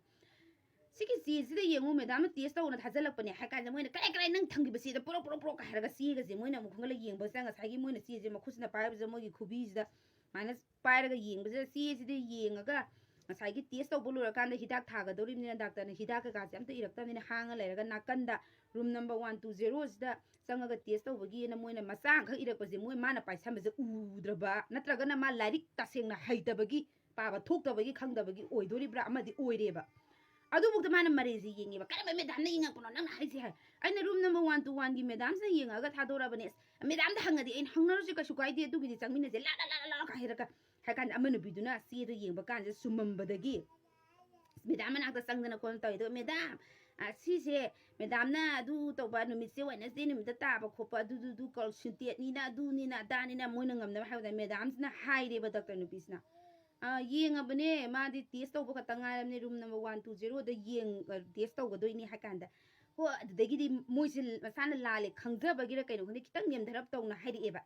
"ꯁꯤꯒꯤ ꯆꯦꯁꯤꯗ ꯌꯦꯡꯉꯨ, ꯃꯦꯗꯥꯝꯅ ꯇꯦꯁ ꯇꯧꯅ ꯊꯥꯖꯤꯜꯂꯛꯄꯅꯦ" ꯍꯥꯏ ꯀꯥꯟꯗ ꯃꯣꯏꯅ, "ꯀꯔꯥꯏ, ꯀꯔꯥꯏ, ꯅꯪ ꯊꯝꯈꯤꯕ ꯆꯦꯗ ꯄꯨꯔꯛ, ꯄꯨꯔꯛ, ꯄꯨꯔꯛ" ꯀꯥꯏ ꯍꯥꯏꯔꯒ ꯆꯦꯒꯁꯦ ꯃꯣꯏꯅ ꯑꯃꯨꯛ ꯈꯪꯒꯠꯂ ꯌꯦꯡꯕꯁꯤꯗ ꯉꯁꯥꯏꯒꯤ ꯃꯣꯏꯅ ꯆꯦꯁꯦ ꯃꯈꯨꯠꯁꯤꯅ ꯄꯥꯏꯕꯁꯤꯗ ꯃꯣꯏꯒꯤ ꯈꯨꯕꯤꯁꯤꯗ ꯁꯨꯃꯥꯏꯅ ꯄꯥꯏꯔꯒ ꯌꯦꯡꯕꯁꯤꯗ ꯆꯦꯁꯤꯗ ꯌꯦꯡꯉꯒ ꯉꯁꯥꯏꯒꯤ ꯇꯦꯁ ꯇꯧꯕ ꯂꯣꯏꯔꯀꯥꯟꯗ ꯍꯤꯗꯥꯛ ꯊꯥꯒꯗꯧꯔꯤꯕꯅꯤꯅ ꯗꯥꯛꯇꯔꯅ ꯍꯤꯗꯥꯛ ꯀꯩꯀꯥꯁꯦ ꯑꯝꯇ ꯏꯔꯛꯇꯕꯅꯤꯅ ꯍꯥꯡꯉ ꯂꯩꯔꯒ ꯅꯥꯀꯟꯗ ꯔꯨꯝ ꯅꯝꯕꯔ ꯋꯥꯟ ꯇꯨ ꯖꯦꯔꯣꯁꯤꯗ ꯆꯪꯉꯒ ꯇꯦꯁ ꯇꯧꯕꯒꯤꯅ ꯃꯣꯏꯅ ꯃꯆꯥ ꯑꯃꯈꯛ ꯏꯔꯛꯄꯁꯦ ꯃꯣꯏ ꯃꯥꯅ ꯄꯥꯏꯁꯟꯕꯁꯦ ꯎꯗ꯭ꯔꯕ ꯅꯠꯇ꯭ꯔꯒꯅ ꯃꯥ ꯂꯥꯏꯔꯤꯛ ꯇꯁꯦꯡꯅ ꯍꯩꯇꯕꯒꯤ ꯄꯥꯕ ꯊꯣꯛꯇꯕꯒꯤ ꯈꯪꯗꯕꯒꯤ ꯑꯣꯏꯗꯣꯔꯤꯕ꯭ꯔꯥ ꯑꯃꯗꯤ ꯑꯣꯏꯔꯦꯕ꯫ ꯑꯗꯨꯐꯥꯎꯗ ꯃꯥꯅ ꯃꯔꯩꯁꯦ ꯌꯦꯡꯉꯦꯕ꯫ "ꯀꯔꯝꯕ ꯃꯦꯗꯥꯝꯅ ꯌꯦꯡꯉꯛꯄꯅꯣ ꯅꯪꯅ ꯍꯥꯏꯁꯦ?" ꯍꯥꯏ꯫ ꯑꯩꯅ ꯔꯨꯝ ꯅꯝꯕꯔ ꯋꯥꯟ ꯇꯨ ꯋꯥꯟꯒꯤ ꯃꯦꯗꯥꯝꯁꯤꯅ ꯌꯦꯡꯉꯛꯑꯒ ꯊꯥꯗꯣꯔꯛꯑꯕꯅꯦ꯫ "ꯑꯁ, ꯃꯦꯗꯥꯝꯗ ꯍꯪꯉꯗꯤ ꯑꯩꯅ ꯍꯪꯅꯔꯁꯨ ꯀꯩꯁꯨ ꯀꯥꯏꯗꯦ, ꯑꯗꯨꯒꯤꯗꯤ ꯆꯪꯃꯤꯟꯅꯁꯦ, ꯂꯥ, ꯂꯥ, ꯂꯥ, ꯂꯥ, ꯂꯥ" ꯀꯥꯏ ꯍꯥꯏꯔꯒ ꯍꯥꯏ ꯀꯥꯟꯗ ꯑꯃ ꯅꯨꯄꯤꯗꯨꯅ ꯆꯦꯗꯣ ꯌꯦꯡꯕ ꯀꯥꯟꯁꯤꯗ ꯆꯨꯝꯃꯝꯕꯗꯒꯤ ꯃꯦꯗꯥꯝ ꯃꯅꯥꯛꯇ ꯆꯪꯗꯅ ꯈꯣꯠꯇꯅ ꯇꯧꯋꯦ꯫ ꯑꯗꯨꯒ, "ꯃꯦꯗꯥꯝ, ꯑ, ꯁꯤꯁꯦ ꯃꯦꯗꯥꯝꯅ ꯑꯗꯨ ꯇꯧꯕ ꯅꯨꯃꯤꯠꯁꯦ Wednesday ꯅꯨꯃꯤꯠꯇ ꯇꯥꯕ ꯈꯣꯠꯄ ꯑꯗꯨꯗꯨꯗꯨ ꯀꯜꯁꯤꯟꯇꯦꯠꯅꯤꯅ ꯑꯗꯨꯅꯤꯅ ꯑꯗꯥꯅꯤꯅ" ꯃꯣꯏꯅ ꯉꯝꯅꯕ ꯍꯥꯏꯕꯗ ꯃꯦꯗꯥꯝꯁꯤꯅ ꯍꯥꯏꯔꯦꯕ ꯗꯥꯛꯇꯔ ꯅꯨꯄꯤꯁꯤꯅ꯫ "ꯑ, ꯌꯦꯡꯉꯕꯅꯦ, ꯃꯥꯗꯤ ꯇꯦꯁ ꯇꯧꯕ ꯈꯛꯇ ꯉꯥꯏꯔꯕꯅꯦ, ꯔꯨꯝ ꯅꯝꯕꯔ ꯋꯥꯟ ꯇꯨ ꯖꯦꯔꯣꯗ ꯌꯦꯡ-, ꯑ, ꯇꯦꯁ ꯇꯧꯒꯗꯣꯏꯅꯤ" ꯍꯥꯏ ꯀꯥꯟꯗ, ꯍꯣ, ꯑꯗꯨꯗꯒꯤꯗꯤ ꯃꯣꯏꯁꯦ ꯃꯁꯥꯅ ꯂꯥꯜꯂꯦ ꯈꯪꯖꯕꯒꯤꯔ ꯀꯩꯅꯣ ꯈꯪꯗꯦ, ꯈꯤꯇꯪ ꯅꯦꯝꯊꯔꯞ ꯇꯧꯅ ꯍꯥꯏꯔꯛꯑꯦꯕ꯫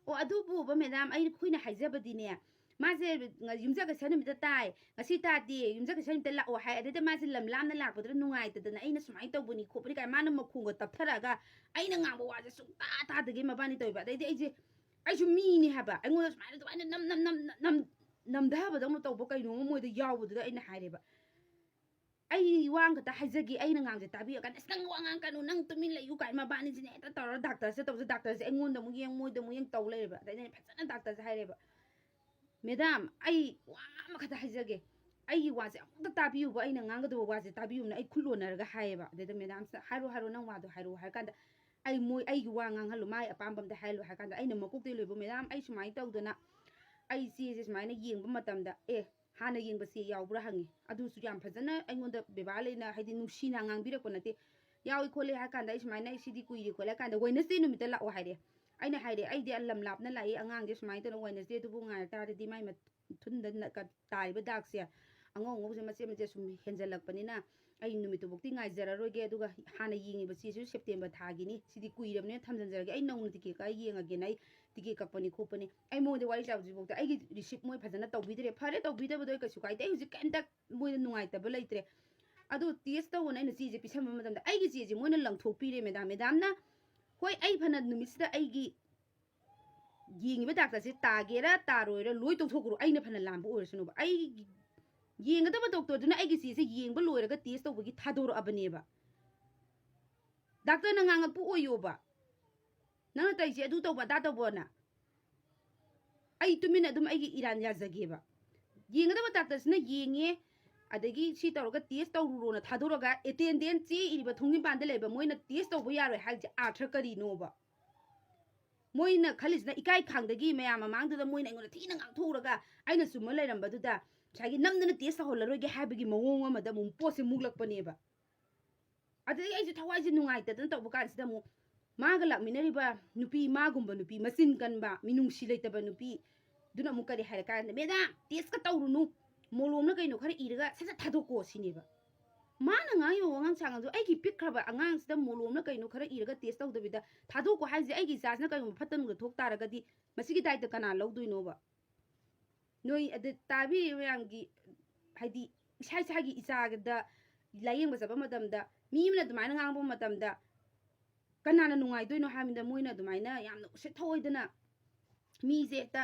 "ꯑꯣ, ꯑꯗꯨꯕꯨꯕ ꯃꯦꯗꯥꯝ, ꯑꯩꯈꯣꯏꯅ ꯍꯥꯏꯖꯕꯗꯤꯅꯦ, ꯃꯥꯁꯦ ꯉ-, ꯌꯨꯝꯁꯀꯩꯁ ꯅꯨꯃꯤꯠꯇ ꯇꯥꯏ, ꯉꯁꯤ ꯇꯥꯗꯦ, ꯌꯨꯝꯁꯀꯩꯁ ꯅꯨꯃꯤꯠꯇ ꯂꯥꯛꯑꯣ" ꯍꯥꯏ꯫ ꯑꯗꯩꯗ ꯃꯥꯁꯦ ꯂꯝ ꯂꯥꯞꯅ ꯂꯥꯛꯄꯗꯨꯗ ꯅꯨꯡꯉꯥꯏꯇꯗꯅ ꯑꯩꯅ ꯁꯨꯃꯥꯏꯅ ꯇꯧꯕꯅꯤ ꯈꯣꯠꯄꯅꯤ ꯀꯥꯏꯅ ꯃꯥꯅ ꯃꯈꯣꯡꯒ ꯇꯞꯊꯔꯛꯑꯒ ꯑꯩꯅ ꯉꯥꯡꯕ ꯋꯥꯁꯦ ꯁꯨꯡꯇꯥ ꯇꯥꯗꯒꯩ ꯃꯕꯥꯅꯤ ꯇꯧꯋꯦꯕ꯫ ꯑꯗꯩꯗꯤ ꯑꯩꯁꯦ, ꯑꯩꯁꯨ ꯃꯤꯅꯤ ꯍꯥꯏꯕ, ꯑꯩꯉꯣꯟꯗ ꯁꯨꯃꯥꯏꯅ ꯑꯗꯨꯃꯥꯏꯅ ꯅꯝ, ꯅꯝ, ꯅꯝ, ꯅꯝ, ꯅꯝꯊꯕꯗꯧꯅ ꯇꯧꯕ ꯀꯩꯅꯣꯝꯃ ꯃꯣꯏꯗ ꯌꯥꯎꯕꯗꯨꯗ ꯑꯩꯅ ꯍꯥꯏꯔꯦꯕ, "ꯑꯩ ꯋꯥ ꯑꯃꯈꯛꯇ ꯍꯥꯏꯖꯒꯦ, ꯑꯩꯅ ꯉꯥꯡꯕꯁꯦ ꯇꯥꯕꯤꯌꯨ" ꯀꯥꯏꯅ, "ꯑꯁ, ꯅꯪ ꯋꯥ ꯉꯥꯡ ꯀꯅꯨ, ꯅꯪ ꯇꯨꯃꯤꯟ ꯂꯩꯌꯨ" ꯀꯥꯏꯅ ꯃꯕꯥꯅꯤꯁꯤꯅ ꯍꯦꯛꯇ ꯇꯧꯔꯒ ꯗꯥꯛꯇꯔꯁꯦ ꯇꯧꯕꯁꯦ, ꯗꯥꯛꯇꯔꯁꯦ ꯑꯩꯉꯣꯟꯗ ꯑꯃꯨꯛ ꯌꯦꯡ, ꯃꯣꯏꯗ ꯑꯃꯨꯛ ꯌꯦꯡ ꯇꯧ ꯂꯩꯔꯦꯕ꯫ ꯑꯗꯩꯗꯤ ꯑꯩꯅ ꯐꯖꯅ ꯗꯥꯛꯇꯔꯁꯦ ꯍꯥꯏꯔꯦꯕ, "ꯃꯦꯗꯥꯝ, ꯑꯩ ꯋꯥ ꯑꯃꯈꯛꯇ ꯍꯥꯏꯖꯒꯦ, ꯑꯩꯒꯤ ꯋꯥꯁꯦ ꯑꯃꯨꯛꯇ ꯇꯥꯕꯤꯌꯨꯕ, ꯑꯩꯅ ꯉꯥꯡꯒꯗꯕ ꯋꯥꯁꯦ ꯇꯥꯕꯤꯌꯨꯅ" ꯑꯩ ꯈꯨꯠ ꯂꯣꯟꯅꯔꯒ ꯍꯥꯏꯌꯦꯕ꯫ ꯑꯗꯩꯗ ꯃꯦꯗꯥꯝꯁꯤꯅ, "ꯍꯥꯏꯔꯣ, ꯍꯥꯏꯔꯣ, ꯅꯪ ꯋꯥꯗꯣ ꯍꯥꯏꯔꯣ" ꯍꯥꯏꯔ ꯀꯥꯟꯗ, "ꯑꯩ ꯃꯣꯏ, ꯑꯩꯒꯤ ꯋꯥ ꯉꯥꯡꯍꯜꯂꯨ, ꯃꯥꯏ ꯑꯄꯥꯝꯕ ꯑꯝꯇ ꯍꯥꯏꯍꯜꯂꯨ" ꯍꯥꯏ ꯀꯥꯟꯗ, ꯑꯩꯅ ꯃꯀꯣꯛꯇꯩ ꯂꯣꯏꯕ, "ꯃꯦꯗꯥꯝ, ꯑꯩ ꯁꯨꯃꯥꯏꯅ ꯇꯧꯗꯅ ꯑꯩ ꯆꯦꯁꯦ ꯁꯨꯃꯥꯏꯅ ꯌꯦꯡꯕ ꯃꯇꯝꯗ, ꯑꯦ, ꯍꯥꯟꯅ ꯌꯦꯡꯕ ꯆꯦ ꯌꯥꯎꯕ꯭ꯔꯥ?" ꯍꯪꯉꯤ꯫ ꯑꯗꯨꯁꯨ ꯌꯥꯝ ꯐꯖꯅ ꯑꯩꯉꯣꯟꯗ ꯕꯦꯕꯥꯔ ꯂꯩꯅ, ꯍꯥꯏꯗꯤ, ꯅꯨꯡꯁꯤꯅ ꯉꯥꯡꯕꯤꯔꯛꯄ ꯅꯠꯇꯦ꯫ "ꯌꯥꯎꯏ ꯈꯣꯠꯂꯤ" ꯍꯥꯏ ꯀꯥꯟꯗ, "ꯑꯩ ꯁꯨꯃꯥꯏꯅ, ꯑꯩ ꯁꯤꯗꯤ ꯀꯨꯏꯔꯦ ꯈꯣꯠꯂꯦ" ꯍꯥꯏ ꯀꯥꯟꯗ, "Wednesday ꯅꯨꯃꯤꯠꯇ ꯂꯥꯛꯑꯣ" ꯍꯥꯏꯔꯦ꯫ ꯑꯩꯅ ꯍꯥꯏꯔꯦ, "ꯑꯩꯗꯤ ꯂꯝ ꯂꯥꯞꯅ ꯂꯥꯛꯏ, ꯑꯉꯥꯡꯁꯦ ꯁꯨꯃꯥꯏꯅ ꯇꯧꯗꯅ Wednesdayꯗꯨꯕꯨ ꯉꯥꯏꯔ ꯇꯥꯔꯗꯤ ꯃꯥꯏ ꯃꯊꯨꯟꯗ ꯅ-, ꯀ-, ꯇꯥꯔꯤꯕ ꯗꯥꯛꯁꯦ, ꯑꯉꯧ ꯑꯉꯧꯕꯁꯦ ꯃꯆꯦꯠ ꯃꯆꯦꯠ ꯁꯨꯝ ꯍꯦꯟꯖꯜꯂꯛꯄꯅꯤꯅ ꯑꯩ ꯅꯨꯃꯤꯠꯇꯨꯐꯥꯎꯗꯤ ꯉꯥꯏꯖꯔꯔꯣꯏꯒꯦ, ꯑꯗꯨꯒ ꯍꯥꯟꯅ ꯌꯦꯡꯉꯤꯕ ꯆꯦꯁꯤꯁꯨ September ꯊꯥꯒꯤꯅꯤ, ꯁꯤꯗꯤ ꯀꯨꯏꯔꯕꯅꯤꯅ ꯊꯝꯖꯤꯟꯖꯔꯒꯦ, ꯑꯩ ꯅꯧꯅ ꯇꯤꯀꯦꯠ ꯀꯛꯑ ꯌꯦꯡꯉꯒꯦꯅ ꯑꯩ ꯇꯤꯀꯦꯠ ꯀꯛꯄꯅꯤ ꯈꯣꯠꯄꯅꯤ"꯫ ꯑꯩ ꯃꯉꯣꯟꯗ ꯋꯥꯔꯤ ꯁꯥꯕꯁꯤꯐꯥꯎꯗ ꯑꯩꯒꯤ receipt ꯃꯣꯏ ꯐꯖꯅ ꯇꯧꯕꯤꯗ꯭ꯔꯦ꯫ ꯐꯔꯦ, ꯇꯧꯕꯤꯗꯕꯗꯣ ꯑꯩ ꯀꯩꯁꯨ ꯀꯥꯏꯗꯦ, ꯑꯩ ꯍꯧꯖꯤꯛ ꯀꯩꯝꯇ ꯃꯣꯏꯗ ꯅꯨꯡꯉꯥꯏꯇꯕ ꯂꯩꯇ꯭ꯔꯦ꯫ ꯑꯗꯨ ꯇꯦꯁ ꯇꯧꯕꯅ ꯑꯩꯅ ꯆꯦꯁꯦ ꯄꯤꯁꯟꯕ ꯃꯇꯝꯗ ꯑꯩꯒꯤ ꯆꯦꯁꯦ ꯃꯣꯏꯅ ꯂꯪꯊꯣꯛꯄꯤꯔꯦ ꯃꯦꯗꯥꯝ꯫ ꯃꯦꯗꯥꯝꯅ, ꯍꯣꯏ, ꯑꯩ ꯐꯅ ꯅꯨꯃꯤꯠꯁꯤꯗ ꯑꯩꯒꯤ ꯌꯦꯡꯉꯤꯕ ꯗꯥꯛꯇꯔꯁꯦ ꯇꯥꯒꯦꯔꯥ ꯇꯥꯔꯣꯏꯔꯥ ꯂꯣꯏ ꯇꯧꯊꯣꯛꯈ꯭ꯔꯣ, ꯑꯩꯅ ꯐꯅ ꯂꯥꯟꯕ ꯑꯣꯏꯔꯁꯅꯨꯕ, ꯑꯩ ꯌꯦꯡꯒꯗꯕ ꯗꯣꯛꯇꯔꯗꯨꯅ ꯑꯩꯒꯤ ꯆꯦꯁꯦ ꯌꯦꯡꯕ ꯂꯣꯏꯔꯒ ꯇꯦꯁ ꯇꯧꯕꯒꯤ ꯊꯥꯗꯣꯔꯛꯑꯕꯅꯦꯕ꯫ ꯗꯥꯛꯇꯔꯅ ꯉꯥꯡꯉꯛꯄ ꯑꯣꯏꯌꯣꯕ, ꯅꯪꯅ ꯇꯧꯔꯤꯁꯦ ꯑꯗꯨ ꯇꯧꯕ ꯑꯗꯥ ꯇꯧꯕꯅ꯫ ꯑꯩ ꯇꯨꯃꯤꯟꯅ ꯑꯗꯨꯝ ꯑꯩꯒꯤ ꯏꯔꯥꯟ ꯌꯥꯖꯒꯦꯕ꯫ ꯌꯦꯡꯒꯗꯕ ꯗꯥꯛꯇꯔꯁꯤꯅ ꯌꯦꯡꯉꯦ, ꯑꯗꯒꯤ ꯁꯤ ꯇꯧꯔꯒ ꯇꯦꯁ ꯇꯧꯔꯨꯔꯣꯅ ꯊꯥꯗꯣꯔꯒ ꯑꯦꯇꯦꯟꯗꯦꯟ ꯆꯦ ꯏꯔꯤꯕ ꯊꯣꯡꯖꯤꯟꯄꯥꯟꯗ ꯂꯩꯕ ꯃꯣꯏꯅ ꯇꯦꯁ ꯇꯧꯕ ꯌꯥꯔꯣꯏ ꯍꯥꯏꯕꯁꯦ ꯑꯥꯔꯊ ꯀꯔꯤꯅꯣꯕ? ꯃꯣꯏꯅ ꯈꯜꯂꯤꯁꯤꯅ ꯏꯀꯥꯏ ꯈꯪꯗꯒꯤ ꯃꯌꯥꯝ ꯃꯃꯥꯡꯗꯨꯗ ꯃꯣꯏꯅ ꯑꯩꯉꯣꯟꯗ ꯊꯤꯅ ꯉꯥꯡꯊꯣꯛꯎꯔꯒ ꯑꯩꯅ ꯆꯨꯝꯃ ꯂꯩꯔꯝꯕꯗꯨꯗ ꯉꯁꯥꯏꯒꯤ ꯅꯝꯗꯅ ꯇꯦꯁ ꯇꯧꯍꯜꯂꯔꯣꯏꯒꯦ ꯍꯥꯏꯕꯒꯤ ꯃꯑꯣꯡ ꯑꯃꯗ ꯑꯃꯨꯛ ꯄꯣꯠꯁꯦ ꯃꯨꯛꯂꯛꯄꯅꯦꯕ꯫ ꯑꯗꯨꯗꯒꯤ ꯑꯩꯁꯦ ꯊꯋꯥꯏꯁꯦ ꯅꯨꯡꯉꯥꯏꯇꯗꯅ ꯇꯧꯕ ꯀꯥꯟꯁꯤꯗ ꯑꯃꯨꯛ ꯃꯥꯒ ꯂꯥꯛꯃꯤꯟꯅꯔꯤꯕ ꯅꯨꯄꯤ, ꯃꯥꯒꯨꯝꯕ ꯅꯨꯄꯤ, ꯃꯆꯤꯟ ꯀꯟꯕ, ꯃꯤꯅꯨꯡꯁꯤ ꯂꯩꯇꯕ ꯅꯨꯄꯤ, ꯑꯗꯨꯅ ꯑꯃꯨꯛ ꯀꯔꯤ ꯍꯥꯏꯔꯦ ꯀꯥꯟꯗ, "ꯃꯦꯗꯥꯝ, ꯇꯦꯁꯀ ꯇꯧꯔꯨꯅꯨ, ꯃꯣꯂꯣꯝꯅ ꯀꯩꯅꯣ ꯈꯔ ꯏꯔꯒ ꯁꯠ ꯁꯠ ꯊꯥꯗꯣꯛꯀꯣ" ꯁꯤꯅꯦꯕ꯫ ꯃꯥꯅ ꯉꯥꯡꯉꯤꯕ ꯋꯥꯉꯥꯡ ꯁꯉꯥꯡꯗꯣ, ꯑꯩꯒꯤ ꯄꯤꯛꯈ꯭ꯔꯕ ꯑꯉꯥꯡꯁꯤꯗ ꯃꯣꯂꯣꯝꯅ ꯀꯩꯅꯣ ꯈꯔ ꯏꯔꯒ ꯇꯦꯁ ꯇꯧꯗꯕꯤꯗ ꯊꯥꯗꯣꯛꯀꯣ ꯍꯥꯏꯁꯦ, ꯑꯩꯒꯤ ꯏꯆꯥꯁꯤꯅ ꯀꯩꯒꯨꯝꯕ ꯐꯠꯇ ꯅꯨꯡꯗ ꯊꯣꯛ ꯇꯥꯔꯒꯗꯤ ꯃꯁꯤꯒꯤ ꯗꯥꯏꯇ ꯀꯅꯥ ꯂꯧꯗꯣꯏꯅꯣꯕ? ꯅꯣꯏ ꯑꯗ ꯇꯥꯕꯤꯔꯤꯕ ꯃꯌꯥꯝꯒꯤ, ꯍꯥꯏꯗꯤ, ꯏꯁꯥ ꯏꯁꯥꯒꯤ ꯏꯆꯥꯗ ꯂꯥꯌꯦꯡꯕ ꯆꯠꯄ ꯃꯇꯝꯗ ꯃꯤ ꯑꯃꯅ ꯑꯗꯨꯃꯥꯏꯅ ꯉꯥꯡꯕ ꯃꯇꯝꯗ ꯀꯅꯥꯅ ꯅꯨꯡꯉꯥꯏꯗꯣꯏꯅꯣ ꯍꯥꯏꯕꯗ, ꯃꯣꯏꯅ ꯑꯗꯨꯃꯥꯏꯅ ꯌꯥꯝꯅ ꯎꯁꯤꯠ ꯊꯑꯣꯏꯗꯅ ꯃꯤꯁꯦ ꯍꯦꯛꯇ,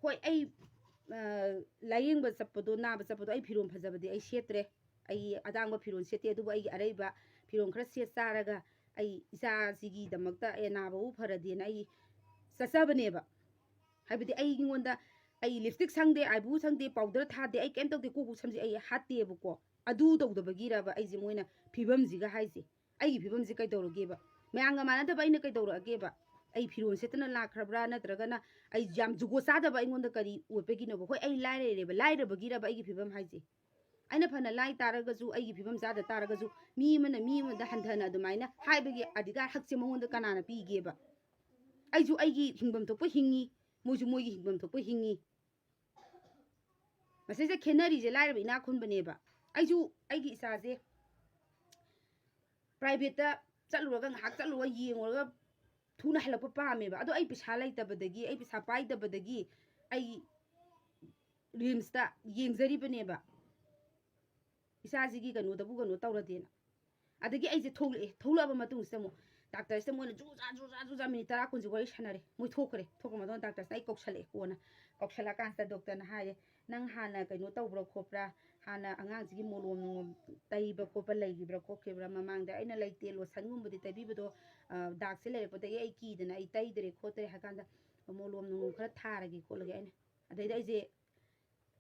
ꯍꯣꯏ, ꯑꯩ, ꯑ, ꯂꯥꯌꯦꯡꯕ ꯆꯠꯄꯗꯣ, ꯅꯥꯕ ꯆꯠꯄꯗꯣ ꯑꯩ ꯐꯤꯔꯣꯜ ꯐꯖꯕꯗꯤ ꯑꯩ ꯁꯦꯠꯇ꯭ꯔꯦ, ꯑꯩ ꯑꯇꯥꯡꯕ ꯐꯤꯔꯣꯜ ꯁꯦꯠꯇꯦ, ꯑꯗꯨꯕꯨ ꯑꯩꯒꯤ ꯑꯔꯩꯕ ꯐꯤꯔꯣꯜ ꯈꯔ ꯁꯦꯠ ꯆꯥꯔꯒ ꯑꯩ ꯏꯆꯥꯁꯤꯒꯤꯗꯃꯛꯇ ꯑꯦ ꯅꯥꯕꯕꯨ ꯐꯔꯗꯤꯅ ꯑꯩ ꯆꯠꯆꯕꯅꯦꯕ꯫ ꯍꯥꯏꯕꯗꯤ ꯑꯩꯉꯣꯟꯗ, ꯑꯩ ꯂꯤꯞꯁꯇꯤꯛ ꯁꯪꯗꯦ, ꯑꯥꯏꯕ꯭ꯔꯨ ꯁꯪꯗꯦ, ꯄꯥꯎꯗꯔ ꯊꯥꯗꯦ, ꯑꯩ ꯀꯩꯝ ꯇꯧꯗꯦ, ꯀꯣꯛ ꯁꯝꯁꯦ ꯑꯩ ꯍꯥꯠꯇꯦꯕꯀꯣ꯫ ꯑꯗꯨ ꯇꯧꯗꯕꯒꯤꯔꯕ ꯑꯩꯁꯦ ꯃꯣꯏꯅ ꯐꯤꯕꯝꯁꯤꯒ ꯍꯥꯏꯁꯦ? ꯑꯩꯒꯤ ꯐꯤꯕꯝꯁꯦ ꯀꯩꯗꯧꯔꯒꯦꯕ? ꯃꯌꯥꯝꯒ ꯃꯥꯟꯅꯗꯕ ꯑꯩꯅ ꯀꯩꯗꯧꯔꯛꯑꯒꯦꯕ? ꯑꯩ ꯐꯤꯔꯣꯜ ꯁꯦꯠꯇꯅ ꯂꯥꯛꯈ꯭ꯔꯕ꯭ꯔꯥ? ꯅꯠꯇ꯭ꯔꯒꯅ ꯑꯩ ꯌꯥꯝ ꯖꯨꯒꯣꯠ ꯆꯥꯗꯕ ꯑꯩꯉꯣꯟꯗ ꯀꯔꯤ ꯑꯣꯏꯕꯒꯤꯅꯣꯕ? ꯍꯣꯏ, ꯑꯩ ꯂꯥꯏꯔꯔꯦꯕ, ꯂꯥꯏꯔꯕꯒꯤꯔꯕ ꯑꯩꯒꯤ ꯐꯤꯕꯝ ꯍꯥꯏꯁꯦ? ꯑꯩꯅ ꯐꯅ ꯂꯥꯏ ꯇꯥꯔꯒꯁꯨ ꯑꯩꯒꯤ ꯐꯤꯕꯝ ꯆꯥꯗ ꯇꯥꯔꯒꯁꯨ ꯃꯤ ꯑꯃꯅ ꯃꯤ ꯑꯃꯗ ꯍꯟꯊꯅ ꯑꯗꯨꯃꯥꯏꯅ ꯍꯥꯏꯕꯒꯤ ꯑꯙꯤꯀꯥꯔ ꯍꯛꯁꯦ ꯃꯉꯣꯟꯗ ꯀꯅꯥꯅ ꯄꯤꯒꯦꯕ? ꯑꯩꯁꯨ ꯑꯩꯒꯤ ꯍꯤꯡꯐꯝ ꯊꯣꯛꯄ ꯍꯤꯡꯉꯤ, ꯃꯣꯏꯁꯨ ꯃꯣꯏꯒꯤ ꯍꯤꯡꯐꯝ ꯊꯣꯛꯄ ꯍꯤꯡꯉꯤ꯫ ꯃꯁꯤꯁꯦ ꯈꯦꯠꯅꯔꯤꯁꯦ ꯂꯥꯏꯔꯕ ꯏꯅꯥꯛ ꯈꯨꯟꯕꯅꯦꯕ꯫ ꯑꯩꯁꯨ ꯑꯩꯒꯤ ꯏꯆꯥꯁꯦ ꯄ꯭ꯔꯥꯏꯚꯦꯠꯇ ꯆꯠꯂꯨꯔꯒ, ꯉꯥꯏꯍꯥꯛ ꯆꯠꯂꯨꯔꯒ ꯌꯦꯡꯉꯨꯔꯒ ꯊꯨꯅ ꯍꯜꯂꯛꯄ ꯄꯥꯝꯃꯦꯕ꯫ ꯑꯗꯣ ꯑꯩ ꯄꯩꯁꯥ ꯂꯩꯇꯕꯗꯒꯤ, ꯑꯩ ꯄꯩꯁꯥ ꯄꯥꯏꯗꯕꯗꯒꯤ ꯑꯩ ꯔꯤꯝꯁꯇ ꯌꯦꯡꯖꯔꯤꯕꯅꯦꯕ꯫ ꯏꯆꯥꯁꯤꯒꯤ ꯀꯩꯅꯣꯗꯕꯨ ꯀꯩꯅꯣ ꯇꯧꯔꯗꯤꯅ꯫ ꯑꯗꯒꯤ ꯑꯩꯁꯦ ꯊꯣꯛꯂꯛꯑꯦ꯫ ꯊꯣꯛꯂꯛꯑꯕ ꯃꯇꯨꯡꯁꯤꯗ ꯑꯃꯨꯛ ꯗꯥꯛꯇꯔꯁꯤꯗ ꯃꯣꯏꯅ ꯖꯨ ꯖꯥ ꯖꯨ ꯖꯥ ꯖꯨ ꯖꯥ ꯃꯤꯅꯤꯠ ꯇꯔꯥ ꯀꯨꯟꯁꯦ ꯋꯥꯔꯤ ꯁꯥꯟꯅꯔꯦ꯫ ꯃꯣꯏ ꯊꯣꯛꯈ꯭ꯔꯦ꯫ ꯊꯣꯛꯈ꯭ꯔ ꯃꯇꯨꯡꯗ ꯗꯥꯛꯇꯔꯁꯤꯅ ꯑꯩ ꯀꯧꯁꯜꯂꯛꯑꯦ꯫ ꯀꯣꯟꯅ ꯀꯧꯁꯜꯂꯛꯑꯀꯥꯟꯁꯤꯗ ꯗꯣꯛꯇꯔꯅ ꯍꯥꯏꯔꯦ, "ꯅꯪ ꯍꯥꯟꯅ ꯀꯩꯅꯣ ꯇꯧꯕ꯭ꯔꯥ ꯈꯣꯠꯄ꯭ꯔꯥ? ꯍꯥꯟꯅ ꯑꯉꯥꯡꯁꯤꯒꯤ ꯃꯣꯂꯣꯝ ꯅꯣꯂꯣꯝ ꯇꯩꯕ ꯈꯣꯠꯄ ꯂꯩꯈꯤꯕ꯭ꯔꯥ ꯈꯣꯠꯈꯤꯕ꯭ꯔꯥ?" ꯃꯃꯥꯡꯗ ꯑꯩꯅ ꯂꯩꯇꯦ꯫ ꯂꯣꯁꯟꯒꯨꯝꯕꯗꯤ ꯇꯩꯕꯤꯕꯗꯣ, ꯑ, ꯗꯥꯛꯁꯦ ꯂꯩꯔꯛꯄꯗꯒꯤ ꯑꯩ ꯀꯤꯗꯅ ꯑꯩ ꯇꯩꯗ꯭ꯔꯦ ꯈꯣꯠꯇ꯭ꯔꯦ ꯍꯥꯏ ꯀꯥꯟꯗ, "ꯃꯣꯂꯣꯝ ꯅꯣꯂꯣꯝ ꯈꯔ ꯊꯥꯔꯒꯦ ꯈꯣꯠꯂꯒꯦ" ꯑꯩꯅ꯫ ꯑꯗꯩꯗ ꯑꯩꯁꯦ,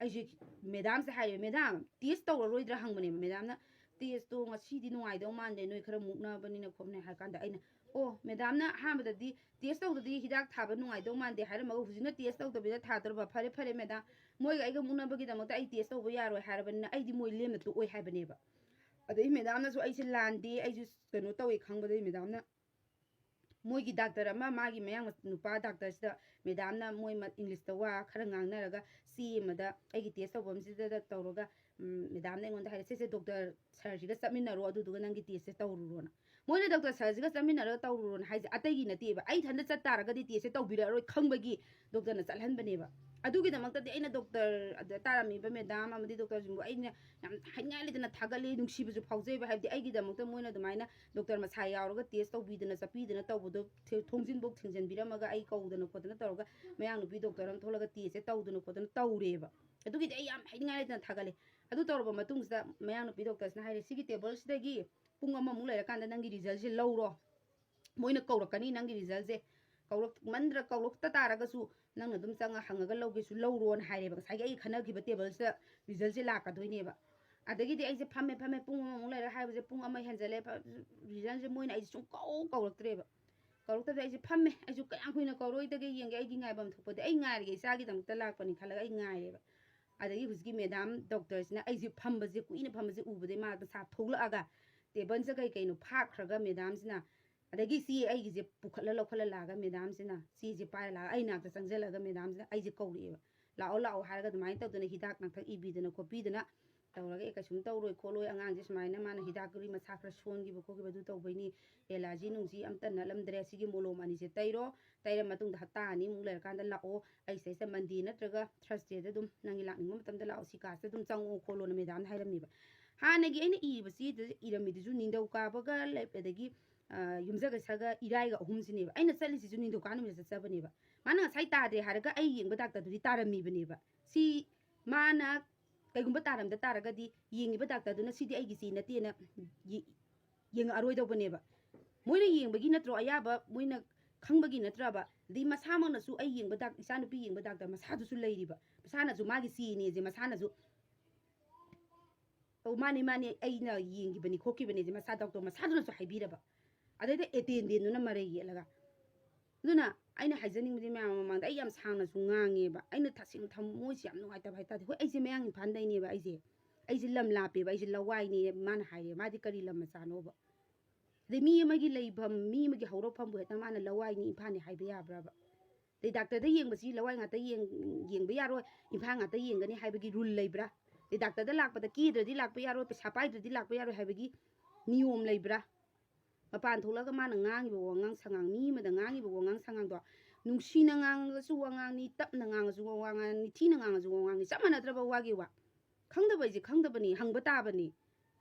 ꯑꯩꯁꯦ ꯃꯦꯗꯥꯝꯁꯦ ꯍꯥꯏꯔꯦ, "ꯃꯦꯗꯥꯝ, ꯇꯦꯁ ꯇꯧꯔꯔꯣꯏꯗ꯭ꯔꯥ?" ꯍꯪꯕꯅꯦꯕ꯫ ꯃꯦꯗꯥꯝꯅ, "ꯇꯦꯁꯇꯣ ꯉꯁꯤꯗꯤ ꯅꯨꯡꯉꯥꯏꯗꯧ ꯃꯥꯟꯗꯦ, ꯅꯣꯏ ꯈꯔ ꯃꯨꯛꯅꯕꯅꯤꯅ ꯈꯣꯠꯅꯦ" ꯍꯥꯏ ꯀꯥꯟꯗ ꯑꯩꯅ, "ꯑꯣ, ꯃꯦꯗꯥꯝꯅ ꯑꯍꯥꯟꯕꯗꯗꯤ ꯇꯦꯁ ꯇꯧꯗꯗꯤ ꯍꯤꯗꯥꯛ ꯊꯥꯕ ꯅꯨꯡꯉꯥꯏꯗꯧ ꯃꯥꯟꯗꯦ ꯍꯥꯏꯔꯝꯃꯒ ꯍꯧꯖꯤꯛꯅ ꯇꯦꯁ ꯇꯧꯗꯕꯤꯗ ꯊꯥꯗꯧꯔꯕ? ꯐꯔꯦ, ꯐꯔꯦ ꯃꯦꯗꯥꯝ, ꯃꯣꯏꯒ ꯑꯩꯒ ꯃꯨꯛꯅꯕꯒꯤꯗꯃꯛꯇ ꯑꯩ ꯇꯦꯁ ꯇꯧꯕ ꯌꯥꯔꯣꯏ ꯍꯥꯏꯔꯕꯅꯤꯅ ꯑꯩꯗꯤ ꯃꯣꯏ ꯂꯦꯝꯅ ꯇꯣꯛꯑꯣꯏ" ꯍꯥꯏꯕꯅꯦꯕ꯫ ꯑꯗꯩ ꯃꯦꯗꯥꯝꯅꯁꯨ ꯑꯩꯁꯦ ꯂꯥꯟꯗꯦ, ꯑꯩꯁꯨ ꯀꯩꯅꯣ ꯇꯧꯋꯦ ꯈꯪꯕꯗꯩ ꯃꯦꯗꯥꯝꯅ ꯃꯣꯏꯒꯤ ꯗꯥꯛꯇꯔ ꯑꯃ, ꯃꯥꯒꯤ ꯃꯌꯥꯡ ꯅꯨꯄꯥ ꯗꯥꯛꯇꯔꯁꯤꯗ ꯃꯦꯗꯥꯝꯅ ꯃꯣꯏ ꯃ-, ꯏꯪꯂꯤꯁꯇ ꯋꯥ ꯈꯔ ꯉꯥꯡꯅꯔꯒ ꯆꯦ ꯑꯃꯗ ꯑꯩꯒꯤ ꯇꯦꯁ ꯇꯧꯐꯝꯁꯤꯗ ꯇꯧꯔꯒ, ꯎꯝ, ꯃꯦꯗꯥꯝꯅ ꯑꯩꯉꯣꯟꯗ ꯍꯥꯏꯔꯦ, "ꯁꯦ, ꯁꯦ, ꯗꯣꯛꯇꯔ ꯁꯔꯁꯤꯒ ꯆꯠꯃꯤꯟꯅꯔꯣ, ꯑꯗꯨꯗꯨꯒ ꯅꯪꯒꯤ ꯇꯦꯁꯁꯦ ꯇꯧꯔꯨꯔꯣꯅ"꯫ ꯃꯣꯏꯅ ꯗꯣꯛꯇꯔ ꯁꯔꯁꯤꯒ ꯆꯠꯃꯤꯟꯅꯔꯒ ꯇꯧꯔꯨꯔꯣꯅ ꯍꯥꯏꯁꯦ ꯑꯇꯩꯒꯤ ꯅꯠꯇꯦꯕ, ꯑꯩ ꯏꯊꯟꯇ ꯆꯠ ꯇꯥꯔꯒꯗꯤ ꯇꯦꯁꯁꯦ ꯇꯧꯕꯤꯔꯛꯑꯔꯣꯏ ꯈꯪꯕꯒꯤ ꯗꯣꯛꯇꯔꯅ ꯆꯠꯍꯟꯕꯅꯦꯕ꯫ ꯑꯗꯨꯒꯤꯗꯃꯛꯇꯗꯤ ꯑꯩꯅ ꯗꯣꯛꯇꯔ ꯑꯗ ꯇꯥꯔꯝꯃꯤꯕ ꯃꯦꯗꯥꯝ ꯑꯃꯗꯤ ꯗꯣꯛꯇꯔꯁꯤꯡꯕꯨ ꯑꯩꯅ ꯌꯥꯝ ꯍꯥꯏꯅꯤꯡꯉꯥꯏ ꯂꯩꯇꯅ ꯊꯥꯒꯠꯂꯤ, ꯅꯨꯡꯁꯤꯕꯁꯨ ꯐꯥꯎꯖꯩꯕ꯫ ꯍꯥꯏꯕꯗꯤ ꯑꯩꯒꯤꯗꯃꯛꯇ ꯃꯣꯏꯅ ꯑꯗꯨꯃꯥꯏꯅ ꯗꯣꯛꯇꯔ ꯃꯁꯥ ꯌꯥꯎꯔꯒ ꯇꯦꯁ ꯇꯧꯕꯤꯗꯅ ꯆꯠꯄꯤꯗꯅ ꯇꯧꯕꯗꯣ ꯊꯦ-, ꯊꯣꯡꯖꯤꯟꯐꯧ ꯊꯤꯡꯖꯤꯟꯕꯤꯔꯝꯃꯒ ꯑꯩ ꯀꯧꯗꯅ ꯈꯣꯠꯇꯅ ꯇꯧꯔꯒ ꯃꯌꯥꯡ ꯅꯨꯄꯤ ꯗꯣꯛꯇꯔ ꯑꯃ ꯊꯣꯛꯂꯒ ꯇꯦꯁꯁꯦ ꯇꯧꯗꯅ ꯈꯣꯠꯇꯅ ꯇꯧꯔꯦꯕ꯫ ꯑꯗꯨꯒꯤꯗꯤ ꯑꯩ ꯌꯥꯝ ꯍꯥꯏꯅꯤꯡꯉꯥꯏ ꯂꯩꯇꯅ ꯊꯥꯒꯠꯂꯤ꯫ ꯑꯗꯨ ꯇꯧꯔꯕ ꯃꯇꯨꯡꯁꯤꯗ ꯃꯌꯥꯡ ꯅꯨꯄꯤ ꯗꯣꯛꯇꯔꯁꯤꯅ ꯍꯥꯏꯔꯦ, "ꯁꯤꯒꯤ ꯇꯦꯕꯜꯁꯤꯗꯒꯤ ꯄꯨꯡ ꯑꯃꯃꯨꯛ ꯂꯩꯔꯀꯥꯟꯗ ꯅꯪꯒꯤ ꯔꯤꯖꯜꯁꯦ ꯂꯧꯔꯣ꯫ ꯃꯣꯏꯅ ꯀꯧꯔꯛꯀꯅꯤ ꯅꯪꯒꯤ ꯔꯤꯖꯜꯁꯦ꯫ ꯀꯧꯔꯛꯃꯟꯗ꯭ꯔ-, ꯀꯧꯔꯛꯇ ꯇꯥꯔꯒꯁꯨ ꯅꯪꯅ ꯑꯗꯨꯝ ꯆꯪꯉ ꯍꯪꯉꯒ ꯂꯧꯒꯦꯁꯨ ꯂꯧꯔꯣꯅ" ꯍꯥꯏꯔꯦꯕ꯫ ꯉꯁꯥꯏꯒꯤ ꯑꯩ ꯈꯟꯅꯈꯤꯕ ꯇꯦꯕꯜꯁꯤꯗ ꯔꯤꯖꯜꯁꯦ ꯂꯥꯛꯀꯗꯣꯏꯅꯦꯕ꯫ ꯑꯗꯒꯤꯗꯤ ꯑꯩꯁꯦ ꯐꯝꯃꯦ, ꯐꯝꯃꯦ, ꯄꯨꯡ ꯑꯃꯃꯨꯛ ꯂꯩꯔ ꯍꯥꯏꯕꯁꯦ ꯄꯨꯡ ꯑꯃ ꯍꯦꯟꯖꯜꯂꯦ꯫ ꯐ-, ꯔꯤꯖꯜꯁꯦ ꯃꯣꯏꯅ ꯑꯩꯁꯦ ꯁꯨꯡꯀꯧ ꯀꯧꯔꯛꯇ꯭ꯔꯦꯕ꯫ ꯀꯧꯔꯛꯇꯕꯗ ꯑꯩꯁꯦ ꯐꯝꯃꯦ꯫ ꯑꯩꯁꯨ ꯀꯌꯥꯝ ꯀꯨꯏꯅ ꯀꯧꯔꯣꯏꯗꯒꯦ ꯌꯦꯡꯒꯦ, ꯑꯩꯒꯤ ꯉꯥꯏꯐꯝ ꯊꯣꯛꯄꯗꯤ ꯑꯩ ꯉꯥꯏꯔꯒꯦ, ꯏꯆꯥꯒꯤꯗꯃꯛꯇ ꯂꯥꯛꯄꯅꯤ ꯈꯜꯂꯒ ꯑꯩ ꯉꯥꯏꯔꯦꯕ꯫ ꯑꯗꯒꯤ ꯍꯧꯖꯤꯛꯀꯤ ꯃꯦꯗꯥꯝ ꯗꯣꯛꯇꯔꯁꯤꯅ ꯑꯩꯁꯦ ꯐꯝꯕꯁꯦ, ꯀꯨꯏꯅ ꯐꯝꯕꯁꯦ ꯎꯕꯗꯩ ꯃꯥ ꯃꯁꯥ ꯊꯣꯛꯂꯛꯑꯒ ꯇꯦꯕꯜꯁꯦ ꯀꯩ ꯀꯩꯅꯣ ꯐꯥꯛꯈ꯭ꯔꯒ ꯃꯦꯗꯥꯝꯁꯤꯅ, ꯑꯗꯒꯤ ꯆꯦ ꯑꯩꯒꯤꯁꯦ ꯄꯨꯈꯠꯂ ꯂꯧꯈꯠꯂ ꯂꯥꯛꯑꯒ ꯃꯦꯗꯥꯝꯁꯤꯅ ꯆꯦꯁꯦ ꯄꯥꯏꯔ ꯂꯥꯛꯑꯒ ꯑꯩ ꯅꯥꯛꯇ ꯆꯪꯁꯤꯜꯂꯒ ꯃꯦꯗꯥꯝꯁꯤꯅ ꯑꯩꯁꯦ ꯀꯧꯔꯛꯑꯦꯕ꯫ "ꯂꯥꯛꯑꯣ, ꯂꯥꯛꯑꯣ" ꯍꯥꯏꯔꯒ ꯑꯗꯨꯃꯥꯏꯅ ꯇꯧꯗꯅ ꯍꯤꯗꯥꯛ ꯂꯥꯡꯊꯛ ꯏꯕꯤꯗꯅ ꯈꯣꯠꯄꯤꯗꯅ ꯇꯧꯔꯒ, "ꯑꯦ, ꯀꯩꯁꯨꯝ ꯇꯧꯔꯣꯏ ꯈꯣꯠꯂꯣꯏ, ꯑꯉꯥꯡꯁꯦ ꯁꯨꯃꯥꯏꯅ ꯃꯥꯅ ꯍꯤꯗꯥꯛ ꯒꯨꯂꯤ ꯃꯁꯥ ꯈꯔ ꯁꯣꯟꯈꯤꯕ ꯈꯣꯠꯈꯤꯕ ꯑꯗꯨ ꯇꯧꯕꯩꯅꯤ, ꯑꯦꯂꯔꯖꯤ ꯅꯨꯡꯖꯤ ꯑꯝꯇ ꯅꯠꯂꯝꯗ꯭ꯔꯦ, ꯁꯤꯒꯤ ꯃꯣꯂꯣꯝ ꯑꯅꯤꯁꯦ ꯇꯩꯔꯣ, ꯇꯩꯔ ꯃꯇꯨꯡꯗ ꯍꯞꯇꯥ ꯑꯅꯤꯃꯨꯛ ꯂꯩꯔꯀꯥꯟꯗ ꯂꯥꯛꯑꯣ, ꯑꯩ ꯁꯤꯗꯩꯁꯤꯗ ꯃꯟꯗꯦ ꯅꯠꯇ꯭ꯔꯒ ꯊꯔꯁꯗꯦꯗ ꯑꯗꯨꯝ ꯅꯪꯒꯤ ꯂꯥꯛꯅꯤꯡꯕ ꯃꯇꯝꯗ ꯂꯥꯛꯑꯣ, ꯁꯤ ꯀꯥꯁꯤꯗ ꯑꯗꯨꯝ ꯆꯪꯉꯛꯑꯣ" ꯈꯣꯠꯂꯣꯅ ꯃꯦꯗꯥꯝꯅ ꯍꯥꯏꯔꯝꯃꯦꯕ꯫ ꯍꯥꯟꯅꯒꯤ ꯑꯩꯅ ꯏꯔꯤꯕ ꯆꯦꯗꯨꯗ ꯏꯔꯝꯃꯤꯗꯨꯁꯨ ꯅꯤꯡꯊꯧꯀꯥꯕꯒ ꯂꯩ-, ꯑꯗꯒꯤ, ꯑ, ꯌꯨꯝꯖꯀꯩꯁꯒ ꯏꯔꯥꯏꯒ ꯑꯍꯨꯝꯁꯤꯅꯦꯕ꯫ ꯑꯩꯅ ꯆꯠꯂꯤꯁꯤꯁꯨ ꯅꯤꯡꯊꯧꯀꯥ ꯅꯨꯃꯤꯠꯇ ꯆꯠꯆꯕꯅꯦꯕ꯫ ꯃꯥꯅ ꯉꯁꯥꯏ ꯇꯥꯗ꯭ꯔꯦ ꯍꯥꯏꯔꯒ ꯑꯩ ꯌꯦꯡꯕ ꯗꯥꯛꯇꯔꯗꯨꯗꯤ ꯇꯥꯔꯝꯃꯤꯕꯅꯦꯕ꯫ ꯁꯤ ꯃꯥꯅ ꯀꯩꯒꯨꯝꯕ ꯇꯥꯔꯝꯗ ꯇꯥꯔꯒꯗꯤ ꯌꯦꯡꯉꯤꯕ ꯗꯥꯛꯇꯔꯗꯨꯅ ꯁꯤꯗꯤ ꯑꯩꯒꯤ ꯆꯦ ꯅꯠꯇꯦꯅ ꯌꯦ-, ꯌꯦꯡꯉꯛꯑꯔꯣꯏꯗꯧꯕꯅꯦꯕ꯫ ꯃꯣꯏꯅ ꯌꯦꯡꯕꯒꯤ ꯅꯠꯇ꯭ꯔꯣ ꯑꯌꯥꯕ, ꯃꯣꯏꯅ ꯈꯪꯕꯒꯤ ꯅꯠꯇ꯭ꯔꯕ? ꯑꯗꯩ ꯃꯁꯥꯃꯛꯅꯁꯨ ꯑꯩ ꯌꯦꯡꯕ ꯗꯥꯛ-, ꯏꯆꯥꯅꯨꯄꯤ ꯌꯦꯡꯕ ꯗꯥꯛꯇꯔ ꯃꯁꯥꯗꯨꯁꯨ ꯂꯩꯔꯤꯕ, ꯃꯁꯥꯅꯁꯨ ꯃꯥꯒꯤ ꯆꯦꯅꯦꯁꯦ ꯃꯁꯥꯅꯁꯨ, "ꯑꯧ, ꯃꯥꯅꯦ, ꯃꯥꯅꯦ, ꯑꯩꯅ ꯌꯦꯡꯈꯤꯕꯅꯤ ꯈꯣꯠꯈꯤꯕꯅꯦꯁꯦ" ꯃꯁꯥ ꯗꯥꯛꯇꯔ ꯃꯁꯥꯗꯨꯅꯁꯨ ꯍꯥꯏꯕꯤꯔꯕ꯫ ꯑꯗꯩꯗ ꯑꯦꯇꯦꯟꯗꯦꯟꯗꯨꯅ ꯃꯔꯩ ꯌꯦꯠꯂꯒ꯫ ꯑꯗꯨꯅ ꯑꯩꯅ ꯍꯥꯏꯖꯅꯤꯡꯕꯗꯤ ꯃꯌꯥꯝ ꯃꯃꯥꯡꯗ ꯑꯩ ꯌꯥꯝ ꯁꯥꯡꯅꯁꯨ ꯉꯥꯡꯉꯦꯕ꯫ ꯑꯩꯅ ꯇꯁꯦꯡꯅ ꯊꯃꯣꯏꯁꯦ ꯌꯥꯝ ꯅꯨꯡꯉꯥꯏꯇꯕ ꯍꯥꯏꯇꯥꯔꯦ꯫ ꯍꯣꯏ, ꯑꯩꯁꯦ ꯃꯌꯥꯡ ꯏꯝꯐꯥꯜꯗꯩꯅꯦꯕ, ꯑꯩꯁꯦ, ꯑꯩꯁꯦ ꯂꯝ ꯂꯥꯞꯄꯦꯕ, ꯑꯩꯁꯦ ꯂꯋꯥꯏꯅꯦ꯫ ꯃꯥꯅ ꯍꯥꯏꯔꯦ, "ꯃꯥꯗꯤ ꯀꯔꯤ ꯂꯝ ꯃꯆꯥꯅꯣꯕ?" ꯑꯗꯩ ꯃꯤ ꯑꯃꯒꯤ ꯂꯩꯐꯝ, ꯃꯤ ꯑꯃꯒꯤ ꯍꯧꯔꯛꯐꯝꯕꯨ ꯍꯦꯛꯇ ꯃꯥꯅ ꯂꯋꯥꯏꯅꯤ, ꯏꯝꯐꯥꯜꯅꯤ ꯍꯥꯏꯕ ꯌꯥꯕ꯭ꯔꯕ? ꯑꯗꯩ ꯗꯥꯛꯇꯔꯗ ꯌꯦꯡꯕꯁꯤ ꯂꯋꯥꯏ ꯉꯥꯛꯇ ꯌꯦꯡ-, ꯌꯦꯡꯕ ꯌꯥꯔꯣꯏ, ꯏꯝꯐꯥꯜ ꯉꯥꯛꯇ ꯌꯦꯡꯒꯅꯤ ꯍꯥꯏꯕꯒꯤ ꯔꯨꯜ ꯂꯩꯕ꯭ꯔꯥ? ꯑꯗꯩ ꯗꯥꯛꯇꯔꯗ ꯂꯥꯛꯄꯗ ꯀꯦꯗ꯭ꯔꯗꯤ ꯂꯥꯛꯄ ꯌꯥꯔꯣꯏ, ꯄꯩꯁꯥ ꯄꯥꯏꯗ꯭ꯔꯗꯤ ꯂꯥꯛꯄ ꯌꯥꯔꯣꯏ ꯍꯥꯏꯕꯒꯤ ꯅꯤꯌꯣꯝ ꯂꯩꯕ꯭ꯔꯥ? ꯃꯄꯥꯟ ꯊꯣꯛꯂꯒ ꯃꯥꯅ ꯉꯥꯡꯉꯤꯕ ꯋꯥꯉꯥꯡ ꯁꯉꯥꯡ, ꯃꯤ ꯑꯃꯗ ꯉꯥꯡꯉꯤꯕ ꯋꯥꯉꯥꯡ ꯁꯉꯥꯡꯗꯣ, ꯅꯨꯡꯁꯤꯅ ꯉꯥꯡꯉꯁꯨ ꯋꯥꯉꯥꯡꯅꯤ, ꯇꯞꯅ ꯉꯥꯡꯉꯁꯨ ꯋꯥꯉꯥꯡꯅꯤ, ꯊꯤꯅ ꯉꯥꯡꯉꯁꯨ ꯋꯥꯉꯥꯡꯅꯤ, ꯆꯞ ꯃꯥꯟꯅꯗ꯭ꯔꯕ ꯋꯥꯒꯤ ꯋꯥ? ꯈꯪꯗꯕ ꯍꯥꯏꯁꯦ ꯈꯪꯗꯕꯅꯤ, ꯍꯪꯕ ꯇꯥꯕꯅꯤ꯫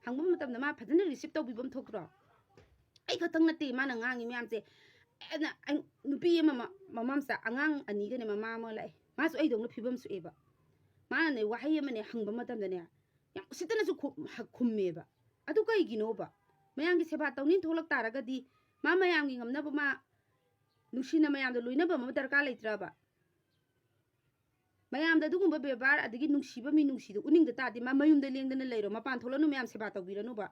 ꯍꯪꯕ ꯃꯇꯝꯗ ꯃꯥ ꯐꯖꯅ ꯔꯤꯁꯤꯞ ꯇꯧꯕꯤꯕꯝ ꯊꯣꯛꯇ꯭ꯔꯣ? ꯑꯩ ꯈꯛꯇꯪ ꯅꯠꯇꯦ ꯃꯥꯅ ꯉꯥꯡꯉꯤ ꯃꯌꯥꯝꯁꯦ꯫ ꯑꯩꯅ, ꯑꯩ, ꯅꯨꯄꯤ ꯑꯃ ꯃ-, ꯃꯃꯥ ꯃꯆꯥ ꯑꯉꯥꯡ ꯑꯅꯤꯒꯅꯦ ꯃꯃꯥ ꯑꯃ ꯂꯥꯛꯑꯦ꯫ ꯃꯥꯁꯨ ꯑꯩꯗꯧꯅ ꯐꯤꯕꯝ ꯁꯣꯛꯑꯦꯕ꯫ ꯃꯥꯅꯅꯦ ꯋꯥꯍꯩ ꯑꯃꯅꯦ ꯍꯪꯕ ꯃꯇꯝꯗꯅꯦ ꯌꯥꯝ ꯎꯁꯤꯠꯇꯅꯁꯨ ꯈꯨꯝ-, ꯍ-, ꯈꯨꯝꯃꯦꯕ꯫ ꯑꯗꯨ ꯀꯩꯒꯤꯅꯣꯕ? ꯃꯌꯥꯝꯒꯤ ꯁꯦꯕꯥ ꯇꯧꯅꯤꯅ ꯊꯣꯛꯂꯛ ꯇꯥꯔꯒꯗꯤ ꯃꯥ ꯃꯌꯥꯝꯒꯤ ꯉꯝꯅꯕ ꯃꯥ ꯅꯨꯡꯁꯤꯅ ꯃꯌꯥꯝꯗ ꯂꯣꯏꯅꯕ ꯑꯃ ꯗꯔꯀꯥꯔ ꯂꯩꯇ꯭ꯔꯕ? ꯃꯌꯥꯝꯗ ꯑꯗꯨꯒꯨꯝꯕ ꯕꯦꯕꯥꯔ ꯑꯗꯒꯤ ꯅꯨꯡꯁꯤꯕ ꯃꯤꯅꯨꯡꯁꯤꯗꯣ ꯎꯠꯅꯤꯡꯗ ꯇꯥꯔꯗꯤ ꯃꯥ ꯃꯌꯨꯝꯗ ꯂꯦꯡꯗꯅ ꯂꯩꯔꯣ, ꯃꯄꯥꯟ ꯊꯣꯛꯂꯛꯅꯨ, ꯃꯌꯥꯝ ꯁꯦꯕꯥ ꯇꯧꯕꯤꯔꯅꯨꯕ꯫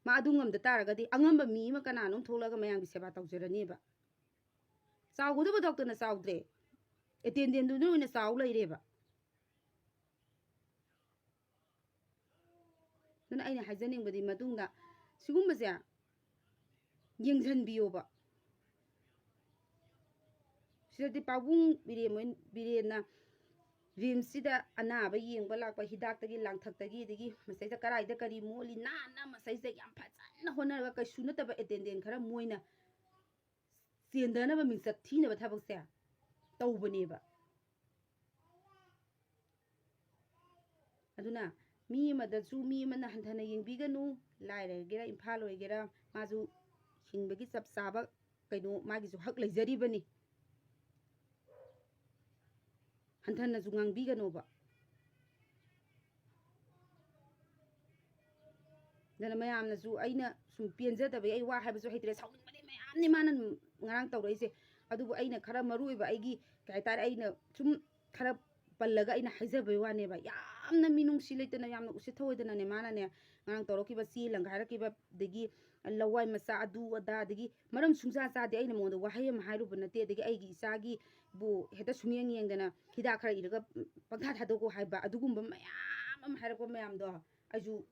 ꯃꯥ ꯑꯗꯨ ꯉꯝꯗ ꯇꯥꯔꯒꯗꯤ ꯑꯉꯝꯕ ꯃꯤ ꯑꯃ ꯀꯅꯥꯅꯣꯝ ꯊꯣꯛꯂꯛꯑꯒ ꯃꯌꯥꯝꯒꯤ ꯁꯦꯕꯥ ꯇꯧꯖꯔꯅꯦꯕ꯫ ꯆꯥꯎꯒꯗꯕ ꯗꯣꯛꯇꯔꯅ ꯆꯥꯎꯗ꯭ꯔꯦ, ꯑꯦꯇꯦꯟꯗꯦꯟꯗꯨꯅ ꯑꯣꯏꯅ ꯆꯥꯎ ꯂꯩꯔꯦꯕ꯫ ꯑꯗꯨꯅ ꯑꯩꯅ ꯍꯥꯏꯖꯅꯤꯡꯕꯗꯤ ꯃꯇꯨꯡꯗ ꯁꯤꯒꯨꯝꯕꯁꯦ ꯌꯦꯡꯁꯤꯟꯕꯤꯌꯣꯕ꯫ ꯁꯤꯗꯗꯤ ꯄꯥꯕꯨꯡ ꯕꯤꯔꯦꯟ ꯍꯣꯏ-, ꯕꯤꯔꯦꯟꯅ ꯔꯤꯝꯁꯁꯤꯗ ꯑꯅꯥꯕ ꯌꯦꯡꯕ ꯂꯥꯛꯄ ꯍꯤꯗꯥꯛꯇꯒꯤ ꯂꯥꯡꯊꯛꯇꯒꯤ ꯑꯗꯒꯤ ꯃꯁꯩꯗ ꯀꯔꯥꯏꯗ ꯀꯔꯤ ꯃꯣꯠꯂꯤ ꯅꯥꯟꯅ ꯃꯁꯩꯁꯤꯗ ꯌꯥꯝ ꯐꯖꯅ ꯍꯣꯠꯅꯔꯒ ꯀꯩꯁꯨ ꯅꯠꯇꯕ ꯑꯦꯇꯦꯟꯗꯦꯟ ꯈꯔ ꯃꯣꯏꯅ ꯆꯦꯟꯗꯅꯕ ꯃꯤꯡꯆꯠ ꯊꯤꯅꯕ ꯊꯕꯛꯁꯦ ꯇꯧꯕꯅꯦꯕ꯫ ꯑꯗꯨꯅ ꯃꯤ ꯑꯃꯗꯁꯨ ꯃꯤ ꯑꯃꯅ ꯍꯟꯊꯅ ꯌꯦꯡꯕꯤꯒꯅꯨ꯫ ꯂꯥꯏꯔꯒꯦꯔꯥ, ꯏꯝꯐꯥꯜ ꯑꯣꯏꯒꯦꯔꯥ, ꯃꯥꯁꯨ ꯍꯤꯡꯕꯒꯤ ꯆꯞ ꯆꯥꯕ ꯀꯩꯅꯣ, ꯃꯥꯒꯤꯁꯨ ꯍꯛ ꯂꯩꯖꯔꯤꯕꯅꯤ꯫ ꯍꯟꯊꯅꯁꯨ ꯉꯥꯡꯕꯤꯒꯅꯣꯕ꯫ ꯑꯗꯨꯅ ꯃꯌꯥꯝꯅꯁꯨ, ꯑꯩꯅ ꯁꯨꯝ ꯄꯦꯟꯖꯗꯕꯒꯤ ꯑꯩ ꯋꯥ ꯍꯥꯏꯕꯁꯨ ꯍꯩꯇ꯭ꯔꯦ, ꯁꯥꯎꯅꯤꯡꯕꯗꯤ ꯃꯌꯥꯝꯅꯤ ꯃꯥꯅ ꯉꯔꯥꯡ ꯇꯧꯔꯛꯏꯁꯦ꯫ ꯑꯗꯨꯕꯨ ꯑꯩꯅ ꯈꯔ ꯃꯔꯨ ꯑꯣꯏꯕ, ꯑꯩꯒꯤ ꯀꯩ ꯍꯥꯏꯇꯥꯔꯦ, ꯑꯩꯅ ꯁꯨꯝ ꯈꯔ ꯄꯜꯂꯒ ꯑꯩꯅ ꯍꯥꯏꯖꯕꯩ ꯋꯥꯅꯦꯕ꯫ ꯌꯥꯝꯅ ꯃꯤꯅꯨꯡꯁꯤ ꯂꯩꯇꯅ, ꯌꯥꯝꯅ ꯎꯁꯤꯠ ꯊꯑꯣꯏꯗꯅꯅꯦ ꯃꯥꯅꯅꯦ ꯉꯔꯥꯡ ꯇꯧꯔꯛꯈꯤꯕ, ꯆꯦ ꯂꯪꯒꯥꯏꯔꯛꯈꯤꯕ, ꯑꯗꯒꯤ ꯂꯋꯥꯏ ꯃꯆꯥ, ꯑꯗꯨ ꯑꯗꯥ, ꯑꯗꯒꯤ ꯃꯔꯝ ꯁꯨꯡꯆꯥ ꯆꯥꯗꯦ꯫ ꯑꯩꯅ ꯃꯉꯣꯟꯗ ꯋꯥꯍꯩ ꯑꯃ ꯍꯥꯏꯔꯨꯕ ꯅꯠꯇꯦ꯫ ꯑꯗꯒꯤ ꯑꯩꯒꯤ ꯏꯆꯥꯒꯤꯕꯨ ꯍꯦꯛꯇ ꯁꯨꯡꯌꯦꯡ ꯌꯦꯡꯗꯅ ꯍꯤꯗꯥꯛ ꯈꯔ ꯏꯔꯒ ꯄꯪꯊꯥ ꯊꯥꯗꯣꯛꯀꯣ ꯍꯥꯏꯕ, ꯑꯗꯨꯒꯨꯝꯕ ꯃꯌꯥꯝ ꯑꯃ ꯍꯥꯏꯔꯛꯄ ꯃꯌꯥꯝꯗꯣ ꯑꯩꯁꯨ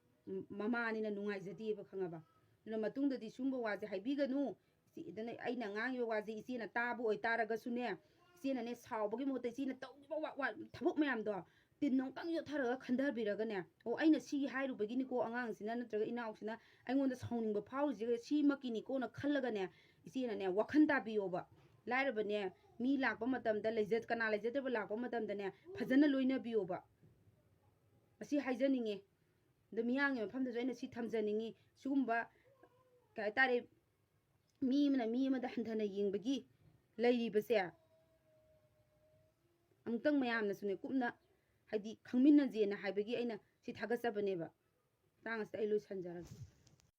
ꯃꯃꯥꯅꯤꯅ ꯅꯨꯡꯉꯥꯏꯖꯗꯦꯕ, ꯈꯪꯉꯕ? ꯑꯗꯨꯅ ꯃꯇꯨꯡꯗꯗꯤ ꯁꯨꯝꯕ ꯋꯥꯁꯦ ꯍꯥꯏꯕꯤꯒꯅꯨ꯫ ꯏꯆꯦ, ꯑꯗꯨꯅ ꯑꯩꯅ ꯉꯥꯡꯉꯤꯕ ꯋꯥꯁꯦ ꯏꯆꯦꯅ ꯇꯥꯕ ꯑꯣꯏꯇꯥꯔꯒꯁꯨꯅꯦ, ꯏꯆꯦꯅꯅꯦ ꯁꯥꯎꯕꯒꯤ ꯃꯍꯨꯠꯇ ꯏꯆꯦꯅ ꯇꯧꯈꯤꯕ ꯋꯥ-, ꯋꯥ-, ꯊꯕꯛ ꯃꯌꯥꯝꯗꯣ ꯇꯤꯟ ꯑꯃꯨꯛꯇꯪ ꯌꯣꯠꯊꯔꯒ ꯈꯟꯊꯕꯤꯔꯒꯅꯦ, "ꯑꯣ, ꯑꯩꯅ ꯁꯤ ꯍꯥꯏꯔꯨꯕꯒꯤꯅꯤꯀꯣ ꯑꯉꯥꯡꯁꯤꯅ ꯅꯠꯇ꯭ꯔꯒ ꯏꯅꯥꯎꯁꯤꯅ ꯑꯩꯉꯣꯟꯗ ꯁꯥꯎꯅꯤꯡꯕ ꯐꯥꯎꯔꯤꯁꯦ ꯁꯤꯃꯛꯀꯤꯅꯤꯀꯣꯅ" ꯈꯜꯂꯒꯅꯦ, ꯏꯆꯦꯅꯅꯦ ꯋꯥꯈꯜ ꯇꯥꯕꯤꯌꯣꯕ꯫ ꯂꯥꯏꯔꯕꯅꯦ, ꯃꯤ ꯂꯥꯛꯄ ꯃꯇꯝꯗ, ꯂꯩꯖ-, ꯀꯅꯥ ꯂꯩꯖꯗꯕ ꯂꯥꯛꯄ ꯃꯇꯝꯗꯅꯦ, ꯐꯖꯅ ꯂꯣꯏꯅꯕꯤꯌꯣꯕ꯫ ꯑꯁꯤ ꯍꯥꯏꯖꯅꯤꯡꯉꯤ꯫ ꯑꯗꯣ ꯃꯤꯌꯥꯝꯒꯤ ꯃꯐꯝꯗꯁꯨ ꯑꯩꯅ ꯁꯤ ꯊꯝꯖꯅꯤꯡꯉꯤ꯫ ꯁꯤꯒꯨꯝꯕ, ꯀꯩ ꯍꯥꯏꯇꯥꯔꯦ, ꯃꯤ ꯑꯃꯅ ꯃꯤ ꯑꯃꯗ ꯍꯟꯊꯅ ꯌꯦꯡꯕꯒꯤ ꯂꯩꯔꯤꯕꯁꯦ, ꯑꯃꯨꯛꯇꯪ ꯃꯌꯥꯝꯅꯁꯨꯅꯦ ꯀꯨꯞꯅ, ꯍꯥꯏꯗꯤ, ꯈꯪꯃꯤꯟꯅꯁꯦꯅ ꯍꯥꯏꯕꯒꯤ ꯑꯩꯅ ꯁꯤ ꯊꯥꯒꯠꯆꯕꯅꯦꯕ꯫ ꯃꯇꯥꯡ ꯑꯁꯤꯗ ꯑꯩ ꯂꯣꯏꯁꯟꯖꯔꯒꯦ꯫